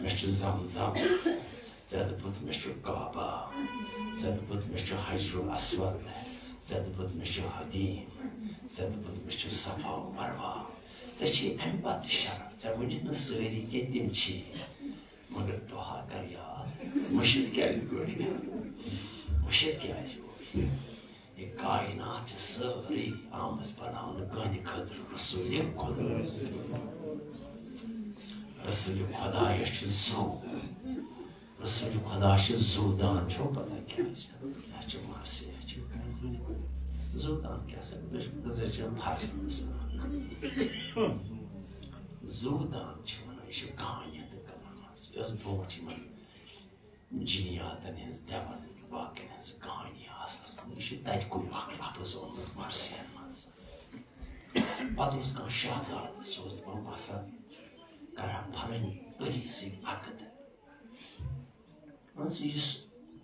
مےٚ چھُ زم زم۔ ژےٚ دوٚپُتھ، مےٚ چھُ کعبہ۔ ژےٚ دوٚپُتھ، مےٚ چھُ حجر الاسود۔ ژےٚ دوٚپُتھ، مےٚ چھُ حدیٖم۔ ژےٚ دوٚپُتھ، مےٚ چھُ صفا و مروہ۔ ژےٚ چھے اَمہِ پتہٕ تہِ شرف، ژےٚ ؤنِتھ نہٕ سٲری کینٛہہ، تِم چھے۔ مگر دُعا کر یاد، مٔشِتھ کیٛازِ گوٚو؟ مٔشِتھ کیٛازِ گوٚو؟ یہِ کائنات چھِ سٲرٕے آمٕژ بناونہٕ کٕہٕنٛدِ خٲطرٕ؟ رسول خدا۔ رسول خدایس چھُ زُو۔ رسول خدا چھُ زُو دان، چھو پتہ کیٛاہ چھُ؟ یہِ چھُ ماسہِ، یہِ چھُ زُو دان کیٛاہ سا؟ دٔچھُن تہٕ زٔچھُن فرض مسلمان۔ زُو دان چھِ وَنان، یہِ چھِ کہانی تہٕ کَمن منٛز، یۄس برونٛٹھ یِمن جِنیاتن ہٕنٛز دٮ۪وَن، باقین ہٕنٛز کہانی آسہٕ آسان۔ یہِ چھُ تَتہِ کُے اکھ لفظ آمُت ماسہِ منٛز۔ پتہٕ اوس کانٛہہ شہزادٕ، سُہ اوس دَپان، بہٕ ہسا کرٕ ہا پھلٲنۍ پٔری سۭتۍ عقد۔ مان ژٕ، یُس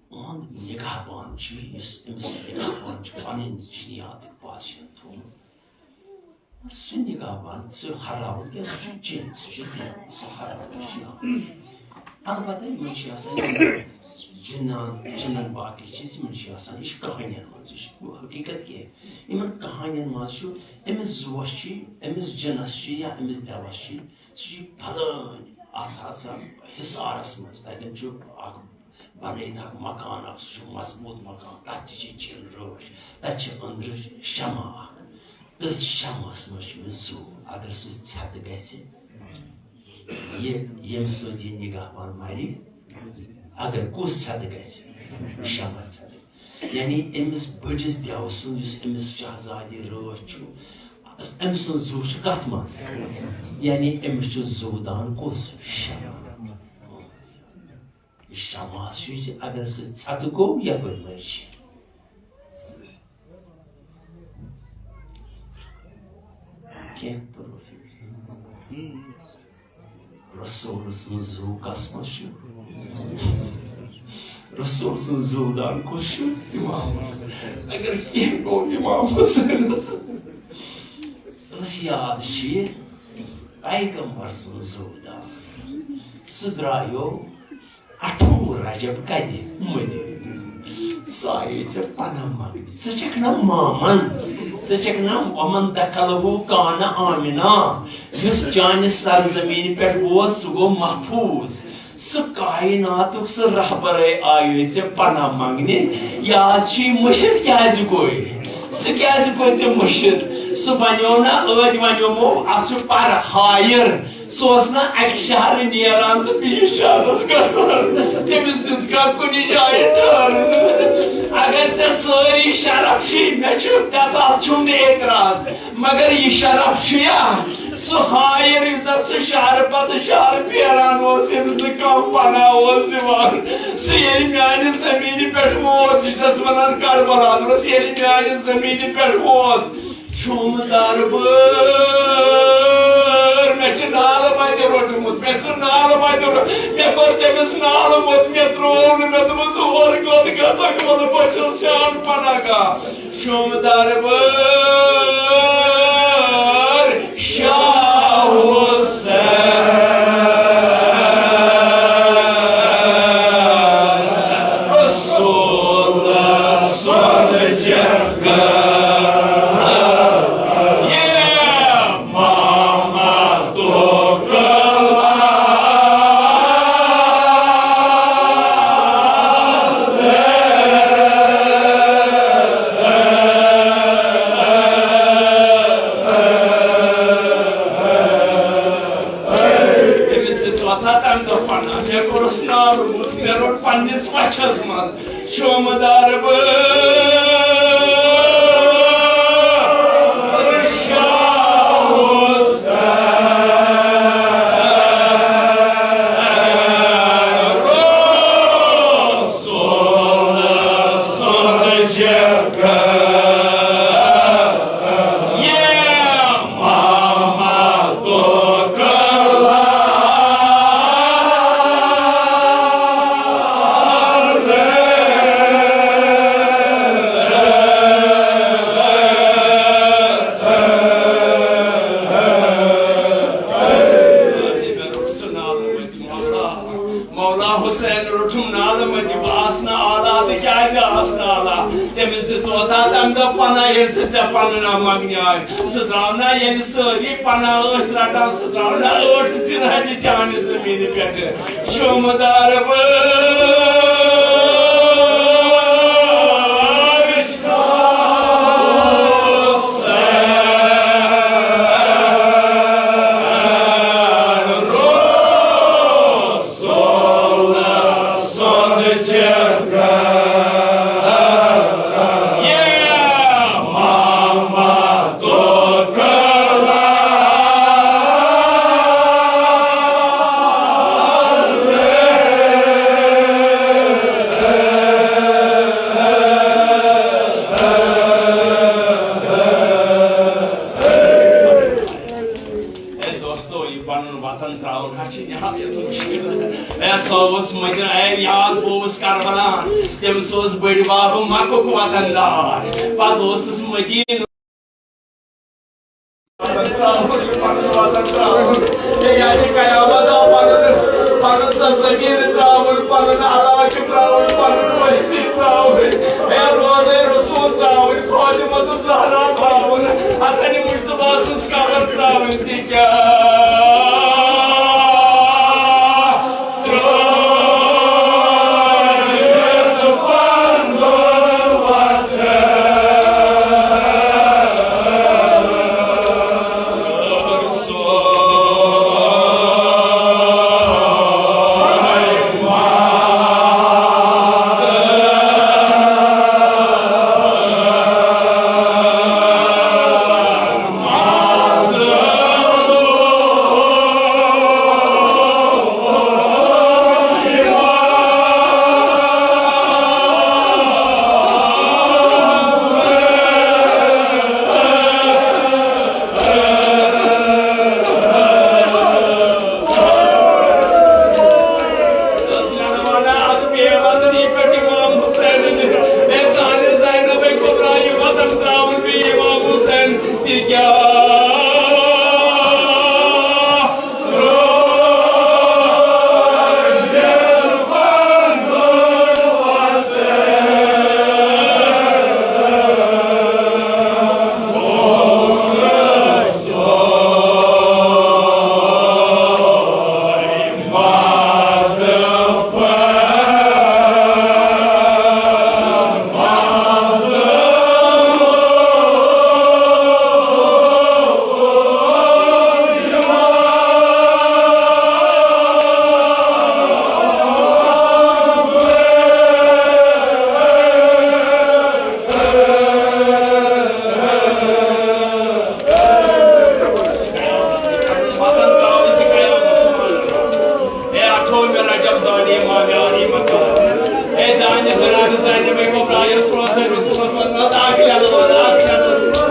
اُہُنٛد نگہبان چھُ، یُس أمِس نگہبان چھُ، پنٕنۍ جِنیاتٕکۍ پادشاہن تھوٚومُت، سُہ نگہبان، سُہ ہراوُن، کیٛازِ سُہ چھُ جِن، سُہ چھُ جِن، سُہ ہراوُن چھُ یِوان۔ البتہ یِمن چھِ آسان یِم جِنان، جِنن باقٕے چیٖز، یِمن چھِ آسان، یہِ چھُ کہانٮ۪ن منٛز، یہِ چھُ حقیٖقت کینٛہہ۔ یِمن کہانٮ۪ن منٛز چھُ أمِس زُوَس چھُ، أمِس جِنَس چھُ یا أمِس دٮ۪وَس چھُ، سُہ چھُ پھلٲنۍ، اَتھ ہسا حصارَس منٛز، تَتٮ۪ن چھُ اکھ بنٲیِتھ اکھ مکان اکھ، سُہ چھُ مضبوٗط مکان، تَتھ تہِ چھِ جِن رٲچھ، تَتہِ چھِ أنٛدرٕ شمع اکھ، تٔتھۍ شمعس منٛز چھُ أمِس زُو، اگر سُہ ژھٮ۪تہٕ گژھِ، یہِ، ییٚمہِ سۭتۍ یہِ نگہبان مَرِ، اگر کُس ژھٮ۪تہٕ گژھِ، شمعس ژھٮ۪تہٕ۔ یعنی أمِس بٔڑِس دٮ۪وٕ سُنٛد، یُس أمِس شہزادِ رٲچھ چھُ، أمۍ سُنٛد زُو چھُ کَتھ منٛز؟ یعنی أمِس چھُ زُو دان کُس؟ شمع۔ یہِ شمع چھُ یہِ، اگر سُہ ژھٮ۪تہٕ گوٚو، یپٲرۍ مٔرۍ چھِ۔ کینٛہہ توٚرُو فِکرِ؟ رسول سُنٛد زُو کس منٛز چھُ؟ رسول سُنٛد زُو دان کُس چھُ؟ اِمام حسین۔ اگر کینٛہہ گوٚو اِمام حسینس، أمِس یاد چھُ یہِ پیغمبر سُنٛد زُو دان۔ سُہ درٛایو اَٹھووُہ رجب کَتہِ؟ مدینہ۔ سُہ آیے ژےٚ پناہ منٛگنہِ۔ ژٕ چھَکھ نا مامن؟ ژٕ چھَکھ نا ومن دخلہ کان آمنا؟ یُس چانہِ سرزمین پٮ۪ٹھ ووت، سُہ گوٚو محفوظ۔ سُہ کائناتُک سُہ رہبرے آیو ژےٚ پناہ منگنہِ، یاد چھُے مٔشِتھ کیازِ گوٚے؟ سُہ کیازِ گوٚے ژےٚ مٔشِتھ؟ سُہ بنیو نا ٲدۍ ونیومو، اتھ چھُ پر ہایر۔ سُہ اوس نا اکہِ شہرٕ نیران تہٕ بیٚیِس شہرس گژھان۔ تٔمِس دیُت کانٛہہ کُنہِ جایہِ ٹھہرُن۔ اگر ژےٚ سٲری شرف چھِی، مےٚ چھُ، تتھ، اتھ چھُم نہٕ اعتراض۔ مگر یہِ شرف چھُیا؟ سُہ ہایر عزت، سُہ شہرٕ پتہٕ شہرٕ پھیران اوس، ییٚمِس نہٕ کانٛہہ پناہ اوس دِوان۔ سُہ ییٚلہِ میانہِ زمینہِ پٮ۪ٹھ ووت، یہِ چھَس ونان کربلا، دوٚپنَس، ییٚلہِ میانہِ زمینہِ پٮ۪ٹھ ووت، شومہٕ دربار، مےٚ چھُ نالہٕ مَتہِ روٚٹمُت، مےٚ چھُ نالہٕ مَتہِ روٚ-، مےٚ کوٚر تٔمِس نالہٕ موٚت، مےٚ ترٛوو نہٕ، مےٚ دوٚپُس، اور کوٚت گژھکھ؟ وَلہٕ بہٕ چھُس شام پناہ گاہ۔ شوم دربار شاہ حسین، رسول سُنٛد جگہ۔ یہ محمد تٔمِس دِژ وۄتھا تَمہِ دۄہ پناہ، مےٚ کوٚرُس نالہٕ موٚت، مےٚ روٚٹ پننِس وَچھَس منٛز۔ شومہٕ دربار شاہ حسین، رسول سُنٛد جگہ۔ یہ محمد مولا، مولا حسین روٚٹھُم نالہٕ مٔتہِ، بہٕ آس نہٕ آلا تہٕ کیٛازِ آس نہٕ آلا؟ تٔمِس دِژ وۄتھا تَمہِ دۄہ پناہ، ییٚلہِ سُہ ژےٚ پنُن ناو منٛگنہِ آے۔ سُہ درٛاو نا، ییٚلہِ سٲری پناہ ٲسۍ رٹان، سُہ درٛاو نا ٲٹھ ذی الحجہِ چانہِ زمینہِ پٮ۪ٹھٕ۔ شومہٕ دربار اے دوستو، یہِ پنُن وطن ترٛاوُن حظ چھِ نہایت مُشکِل۔ اے سُہ اوس مدینہ، اے یاد، بہٕ اوسُس کربلا، تٔمِس اوس بٔڈۍ بب مکُک وطن دار، پتہٕ اوسُس مدینہ۔ پنُن وطن ترٛاوُن۔ اے یہِ چھِ قیامت آو پنُن، پنُن سرزمین ترٛاوُن، پنُن علاقہٕ ترٛاوُن، پنُن بستی ترٛاوٕنۍ۔ اے روزے رسول ترٛاوٕنۍ، فاطمہ تہٕ زہرا ترٛاوُن، حسن مجتبیٰ سٕنٛز قبر ترٛاوٕنۍ تہِ کیٛاہ؟ یۄس روزے رسولس منٛز ٲس، اکھ لٮ۪لہٕ ٲس، اکھ لٮ۪لہٕ ٲس۔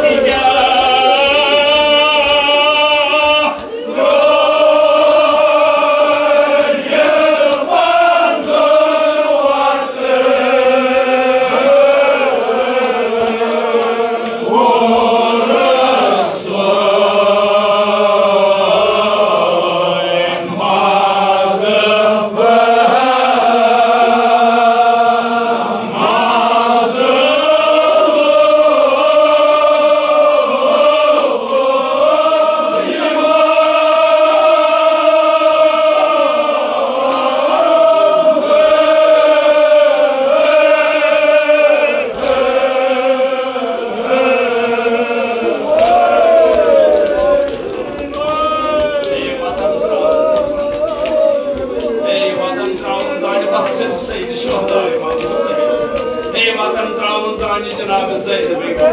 اے وطن ترٛاوُن زانہِ بس صرف سید شہداء امام حسین۔ اے وطن ترٛاوُن زانہِ جناب زینب۔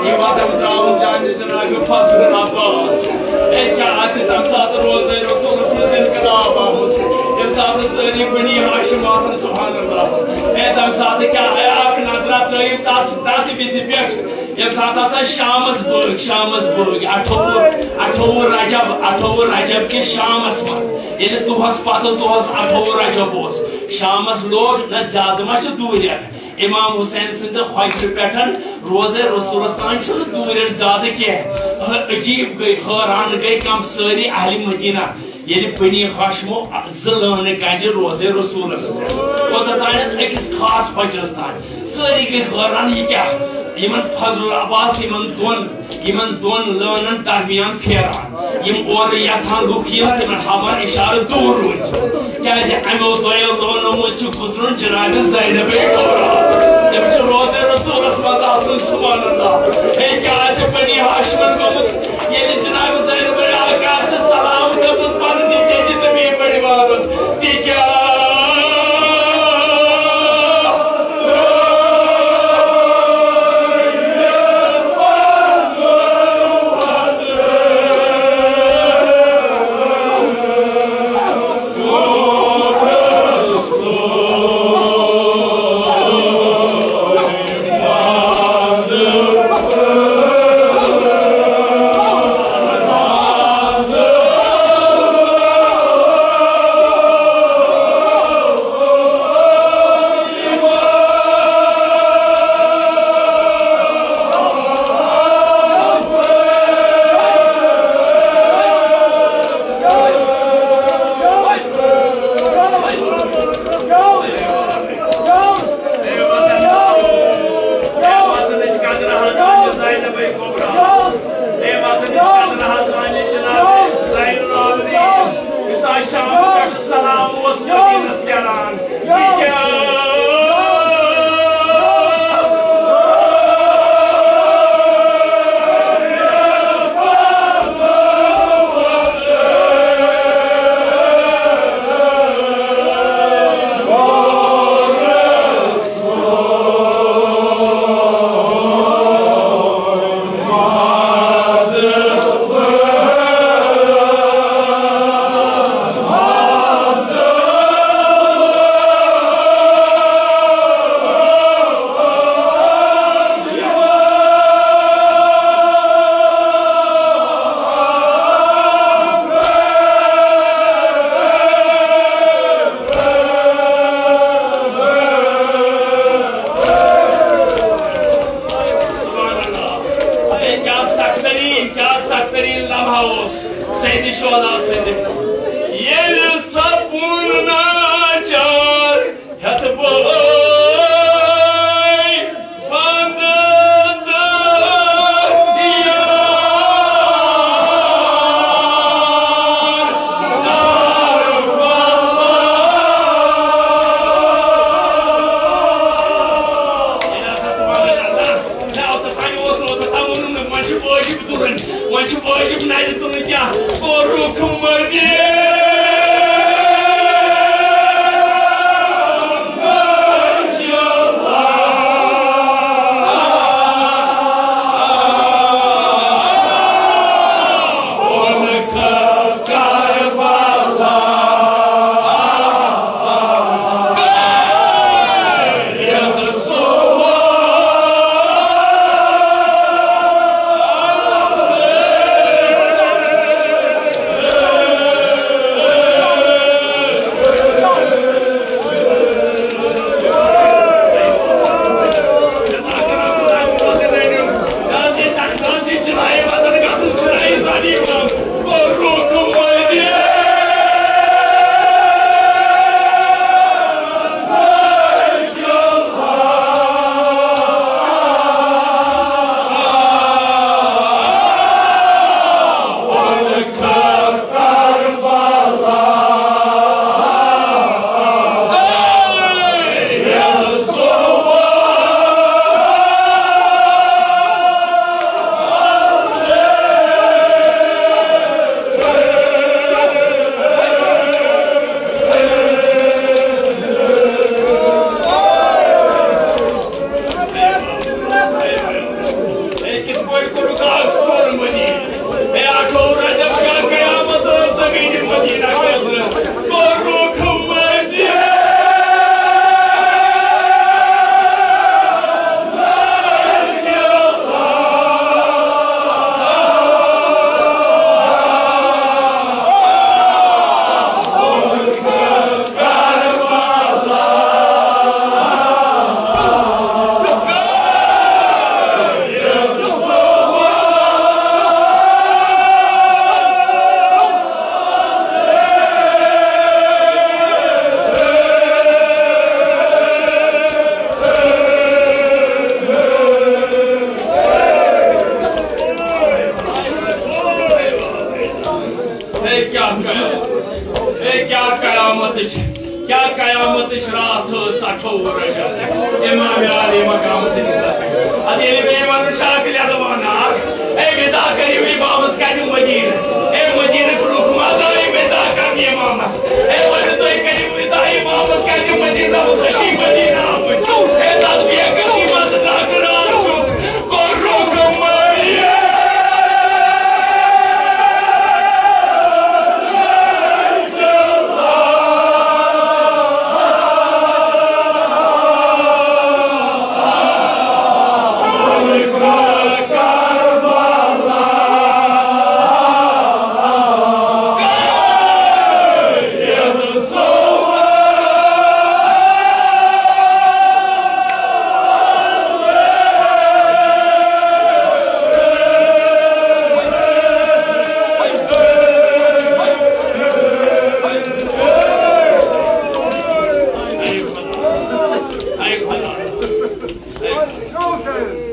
اے وطن ترٛاوُن زانہِ جناب فضل بن عباس۔ اے کیٛاہ آسہِ تَمہِ ساتہٕ روزے رسولس منٛز انقلاب آمُت؟ ییٚمہِ ساتہٕ سٲری بنی ہاشم آسن، سبحان اللہ۔ اے تَمہِ ساتہٕ کیٛاہ، اے اکھ نظرا ترٲیِو تتھ، تتھ وِزِ پٮ۪ٹھ۔ ییٚمہِ ساتہٕ ہسا شامس بٲگۍ، شامس بٲگۍ، اَٹھووُہ، اَٹھووُہ رجب، اَٹھووُہ رجب کِس شامس منٛز، ییٚلہِ دۄہس پتہٕ دۄہس اَٹھووُہ رجب اوس، شامس لوگ نہ زیادٕ ما چھُ دوٗرٮ۪ر۔ امام حسین سٕنٛدِ حجرٕ پٮ۪ٹھ روزے رسولس تام چھُنہٕ دوٗرٮ۪ر زیادٕ کینٛہہ۔ عجیب گٔے، حٲران گٔے کم سٲری اہلِ مدینہ۔ ییٚلہِ بنی ہاشمو زٕ لٲنہٕ کَجہِ روزے رسولس پٮ۪ٹھ، کوٚت تانٮ۪تھ أکِس خاص حجرس تام۔ سٲری گٔے حٲران، یہِ کیٛاہ؟ یِمن فضل العباس، یِمن دۄن، یِمن دۄن لٲنن درمیان پھیران۔ یِم اورٕ یژھان لُکھ یِن، تِمن ہاوان اشارٕ دوٗر روٗزِو۔ کیٛازِ اَمیو دۄیو لٲنو مٔنٛزۍ چھُ گُزرُن جناب زینب کبریٰ۔ تٔمِس چھُ روزے رسولس منٛز آسُن، سبحان اللہ۔ ہے، کیٛاہ آسہِ بنی ہاشمن گوٚمُت؟ ییٚلہِ جناب زینب آقا آسہِ سلام کٔرمٕژ پنٕنۍ دِتھ، تیٚلہِ تہٕ بیٚیہِ پٔرۍ وارس۔ تِکیٛازِ پتہٕ راتھ ٲس اَٹھووُہ رجب، امام عالی مقام سٕنٛدِ طرفہٕ۔ ادٕ ییٚلہِ بیٚیہِ ونُن چھُ اکھ لٮ۪دٕ وان اکھ، اے وِدا کٔرِو امامس کتہِ مدینہ، اے مدینہ لُکھ ما درٛاے وِدا کرنہِ امامس، اے ؤنِو تُہۍ کٔرِو وِدا امامس کتہِ مدینہ، بہٕ چھُس مدینہ آمُت، اے تسبیح کٔشی منٛز درٛاو راتُک، کوٚرُکھ مدینہ۔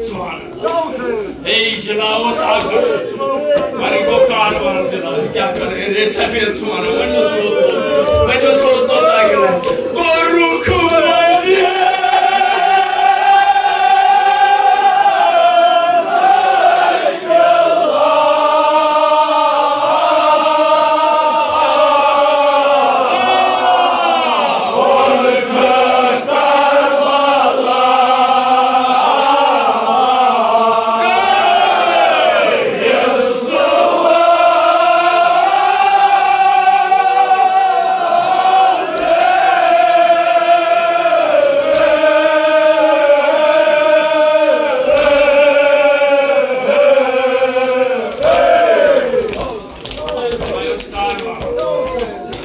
سبحان اللہ۔ ہے، یہِ جناح اوس اکھ۔ وۄنۍ گوٚو کاروان جناح، کیٛاہ کرٕ؟ ہے، سفید چھُ ونان، وۄنۍ اوس روٗد۔ وۄنۍ اوس روٗد، توٚتام گٔے۔ کوٚرُکھ مدینہ۔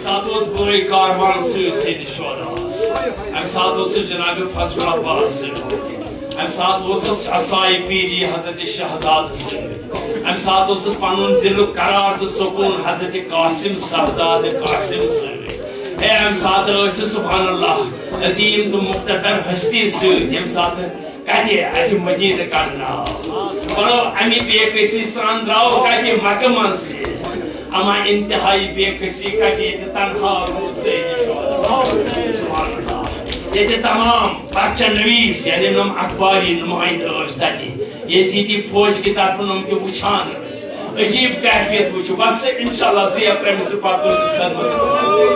ساتہٕ اوس بٲے کاروان سۭتۍ سۭتۍ شوداس۔ اَمہِ ساتہٕ اوسُس جناب فضل عباس سۭتۍ۔ اَمہِ ساتہٕ اوسُس اصحابِ پیٖری حضرت شہزادٕ سۭتۍ۔ اَمہِ ساتہٕ اوسُس پنُن دِلُک قرار تہٕ سکوٗن حضرت قاسم، شہزادٕ قاسم سۭتۍ۔ ہے، اَمہِ ساتہٕ ٲسۍ سبحان اللہ عظیٖم تہٕ مقتدر ہستی سۭتۍ، ییٚمہِ ساتہٕ کتہِ اتہِ مدینہ کڑنہٕ آو۔ پرو امی بے کسی سان درٛاو کتہِ مکہ منٛز تہِ۔ اما انتہائی بے کسی کتہِ ییٚتہِ تنہا روٗد سیدِ شہدا۔ سبحان اللہ۔ ییٚتہِ تمام پرچہ نویس یعنی نم اخباری نمائندٕ ٲسۍ تتہِ۔ یزیدی فوج کہِ طرفہٕ نم تہِ وٕچھان ٲسۍ۔ عجیب کیفیت وٕچھِو۔ بس انشاءاللہ زِ اپریل سے پتہٕ تُہٕنٛدِس خدمتس منٛز۔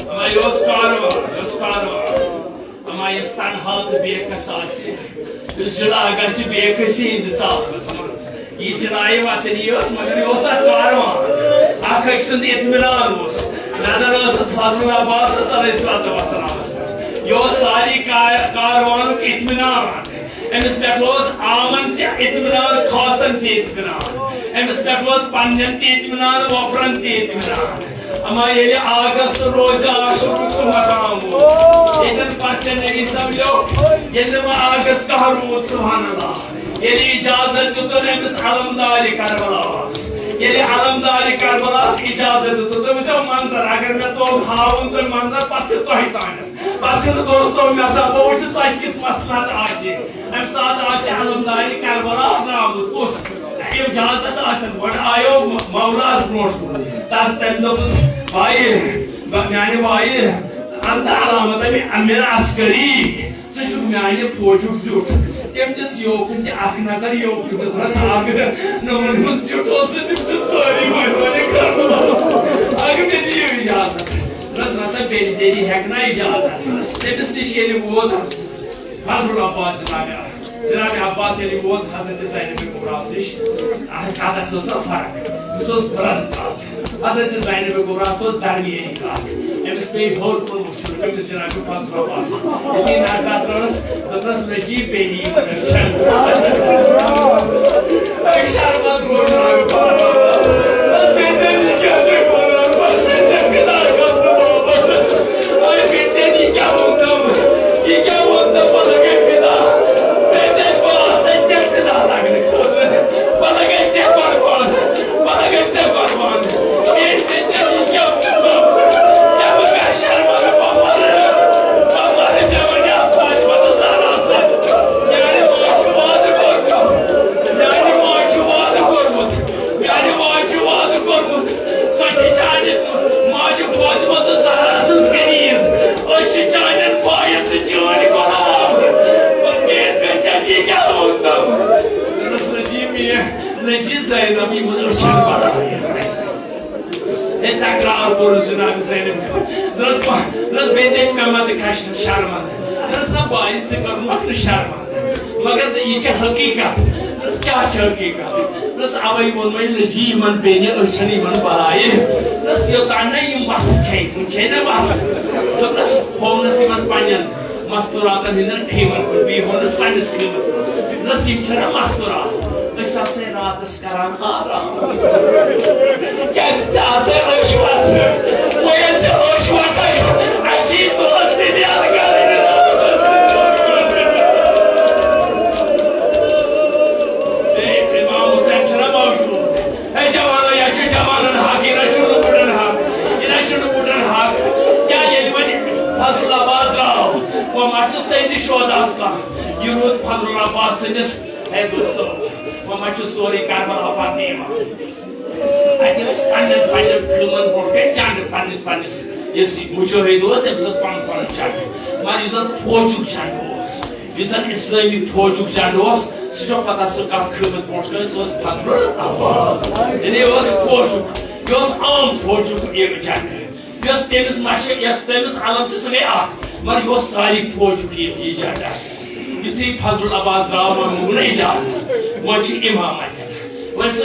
اما یہِ اوس کاروان، یہِ اوس کاروان۔ اما یُس تنہا تہٕ بے کس آسہِ، یُس جُدا گژھِ بے کسی ہٕنٛدِس عالمس منٛز۔ یہِ جنایہِ وطنی ٲس، مگر یہِ اوس اکھ کاروان۔ اکھ أکۍ سُنٛد اطمینان اوس۔ نظر ٲسٕس فضل عباسس علیہ الصلوۃ والسلامس پٮ۪ٹھ۔ یہِ اوس ساری کا-، کاروانُک اطمینان۔ أمِس پٮ۪ٹھ اوس عامن تہِ اطمینان، خاصن تہِ اطمینان۔ أمِس پٮ۪ٹھ اوس پننٮ۪ن تہِ اطمینان، وۄپرن تہِ اطمینان۔ اما ییٚلہِ آگسٹ روزِ عاشورُک سُہ مقام اوس۔ ییٚتٮ۪ن پرچہ نویسو لیوٚکھ، ییٚلہِ نہٕ وۄنۍ آگسٹ کانٛہہ روٗد، سبحان اللہ۔ ییٚلہِ اجازت دیُتُن أمِس علمدارِ کربلاہس، ییٚلہِ علمدارِ کربلاہس اجازت دیُتُن، تُہۍ وٕچھِو منظر، اگر مےٚ توٚگ ہاوُن تۄہہِ منظر، پتہٕ چھُ تۄہہِ تانٮ۪تھ۔ پتہٕ چھُنہٕ دوستو مےٚ سا بہٕ وٕچھِ تۄہہِ کِژھ مصلحت آسہِ۔ اَمہِ ساتہٕ آسہِ علمدارِ کربلا درٛامُت۔ کُس؟ اجازت آسن، گۄڈٕ آیو مولاہس برونٛٹھ کُن۔ تس تٔمۍ دوٚپُس، بایہِ، ب-، میانہِ بایہِ، انت علامت امیر عسکری، ژٕ چھُکھ میانہِ فوجُک زیُٹھ۔ تٔمۍ دِژ یوکُن تہِ اکھ نظر، یوکُن تہِ دوٚپنس، اکھ نوٚمن ہُنٛد زیُٹھ اوس، تِم چھِ سٲری مٲلۍ مٲلۍ کربلا۔ اکھ مےٚ دِیِو اجازت۔ دوٚپنس، نسا بیٚنہِ تیٚلہِ ہٮ۪کہٕ نا اجازت۔ تٔمِس نِش ییٚلہِ ووت فضل عباس جناب، جناب عباس ییٚلہِ ووت حضرت زینب کبریٰ نِش، اتھ قدس ٲس نہ فرق، أمِس اوس بلند قد۔ حضرت زینب کبریٰ اوس درمیٲنی قد۔ أمِس پیٚیہِ ہیوٚر کُن وٕچھُن، أمِس جناب فضل عباسَس۔ یُتھُے نظر ترٲوٕس، دوٚپنَس، "نجیب بیٚیہِ یی نہٕ۔" أمۍ شرمَتھ کوٚر جناب فضل عباس۔ دوٚپنَس، "بیٚیہِ تٔمِس کیٛاہ گٔے وَنان؟ بَس ژےٚ فِدا گژھنہٕ باپَتھ۔ آے بیٚیہِ تٔمۍ یہِ کیٛاہ ووٚن تٔمۍ؟ یہِ کیٛاہ ووٚن تٔمۍ؟ بہٕ لَگَے فِدا۔ بیٚیہِ تٔمۍ بہٕ آسَے ژےٚ فِدا لَگنہٕ خٲطرٕ۔ بہٕ لَگَے ژےٚ قۄربان۔ بہٕ لَگَے ژےٚ قۄربان۔" نجی زینب یِمن أچھن بَرابر۔ ہے، تکرار کوٚرُس جناب زینب۔ دوٚپنَس، بہٕ، دوٚپنَس، بیٚیہِ دِتھ مےٚ مَتہٕ کھَسہِ شرمَن۔ دوٚپنَس، نہ بھائی، ژٕ کَرُن مَتہٕ شرمَن۔ مگر یہِ چھِ حقیٖقت۔ دوٚپنَس، کیٛاہ چھِ حقیٖقت؟ دوٚپنَس، اَوَے ووٚن وۄنۍ نجی یِمَن بیٚنہِ، أچھَن یِمَن بَرایہِ۔ دوٚپنَس، یوٚتام نہ یِم وَژھٕ چھے، وٕنہِ چھے نہ وَژھٕ۔ دوٚپنَس، ہوونَس یِمَن پنٛنٮ۪ن مستوٗراتَن ہٕنٛدٮ۪ن کھیٖمَن کُن، بیٚیہِ ہوونَس پنٛنِس کھیٖمَس کُن۔ دوٚپنَس، یِم چھِنہ مستوٗرات؟ أسۍ آسَے راتَس کران آرام۔ کیازِ ژےٚ آسے ٲشوَس؟ وۄنۍ ییٚلہِ ژےٚ ٲشوَتَے، اَسہِ چھِ یہِ دۄہَس تہِ نیرٕ کَرٕنۍ راتَس۔ اے، امام حسین چھُنہ موجود؟ اے جوانو، یہِ چھُ جوانَن حق، یہِ نہ چھُنہٕ بُڈَن حق، یہِ نہ چھُنہٕ بُڈَن حق۔ کیٛاہ ییٚلہِ وۄنۍ فضل عباس درٛاو، وۄنۍ ما چھُ سیدِ شہداہَس کانٛہہ؟ یہِ روٗد فضل عباس سٕنٛدِس، اے دوستو، وۄنۍ ما چھُ سورُے کربلا پَتہٕ یِوان؟ اَتہِ ٲسۍ پننٮ۪ن پننٮ۪ن خۭمن برونٛٹھ کَنہِ چنٛڈٕ پننِس پننِس، یُس یہِ مُجٲہِد اوس، تٔمِس اوس پنُن پنُن چنٛڈٕ۔ مگر یُس زَن فوجُک چنٛڈٕ اوس، یُس زَن اِسلٲمی فوجُک چنٛڈٕ اوس، سُہ چھُ پَتہ سُہ کَتھ خۭمَس برونٛٹھ کَنہِ، سُہ اوس فضل عباس۔ یعنی یہِ اوس فوجُک، یہِ اوس عام فوجُک یہِ چنٛڈٕ۔ یۄس تٔمِس مَشہِ، یۄس تٔمِس علم چھِ، سۄ گٔے اَکھ، مگر یہِ اوس ساری فوجُک یہِ، یہِ جنٛڈٕ۔ یُتھُے فضل عباس درٛاو، وۄنۍ موٚنگ نہٕ اِجازت، وۄنۍ چھُ اِمام اَتٮ۪ن۔ وۄنۍ سُہ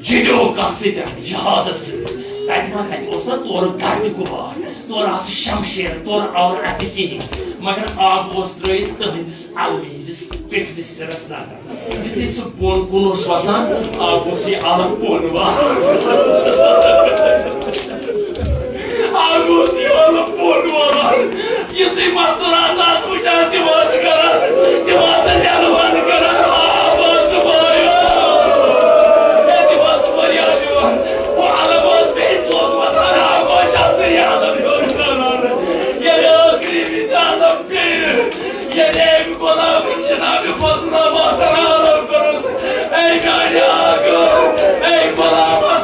جُڑیو کَتھ سۭتۍ؟ جہادَس سۭتۍ۔ تَتہِ ما، تَتہِ اوس نہ تورٕ گَرِ تہِ غُبار، تورٕ آسہٕ شمشیر، تورٕ آو نہٕ اَتھِ کِہیٖنۍ، مگر آب اوس ترٛٲیِتھ تٕہٕنٛدِس علوِ ہِنٛدِس پیٚٹھمِس سِرَس نظر۔ یُتھُے سُہ بۄن کُن اوس وَسان، اَکھ اوس یہِ اَلہٕ بۄن والان۔ اَکھ اوس یہِ اَلہٕ بۄن والان۔ یُتھُے مستوٗرات آسہٕ وٕچھان، تِم آسہٕ کران، تِم آسہٕ دٮ۪لہٕ وَن کران، "آب آسہٕ وایان۔" ہے، تِم آسہٕ فریاد دِوان۔ ہُہ اَلہٕ اوس بیٚیہِ تھوٚد وۄتھان، اَکھ اوس چھَلنہٕ یہِ اَلہٕ ہیوٚر کران۔ ییٚلہِ ٲخری وِزِ اَلہٕ پیٚیہِ، ییٚلہِ أمۍ غلامن جناب فضل عباسن عالم کوٚرُس، اے میانہِ آقا، اے غلام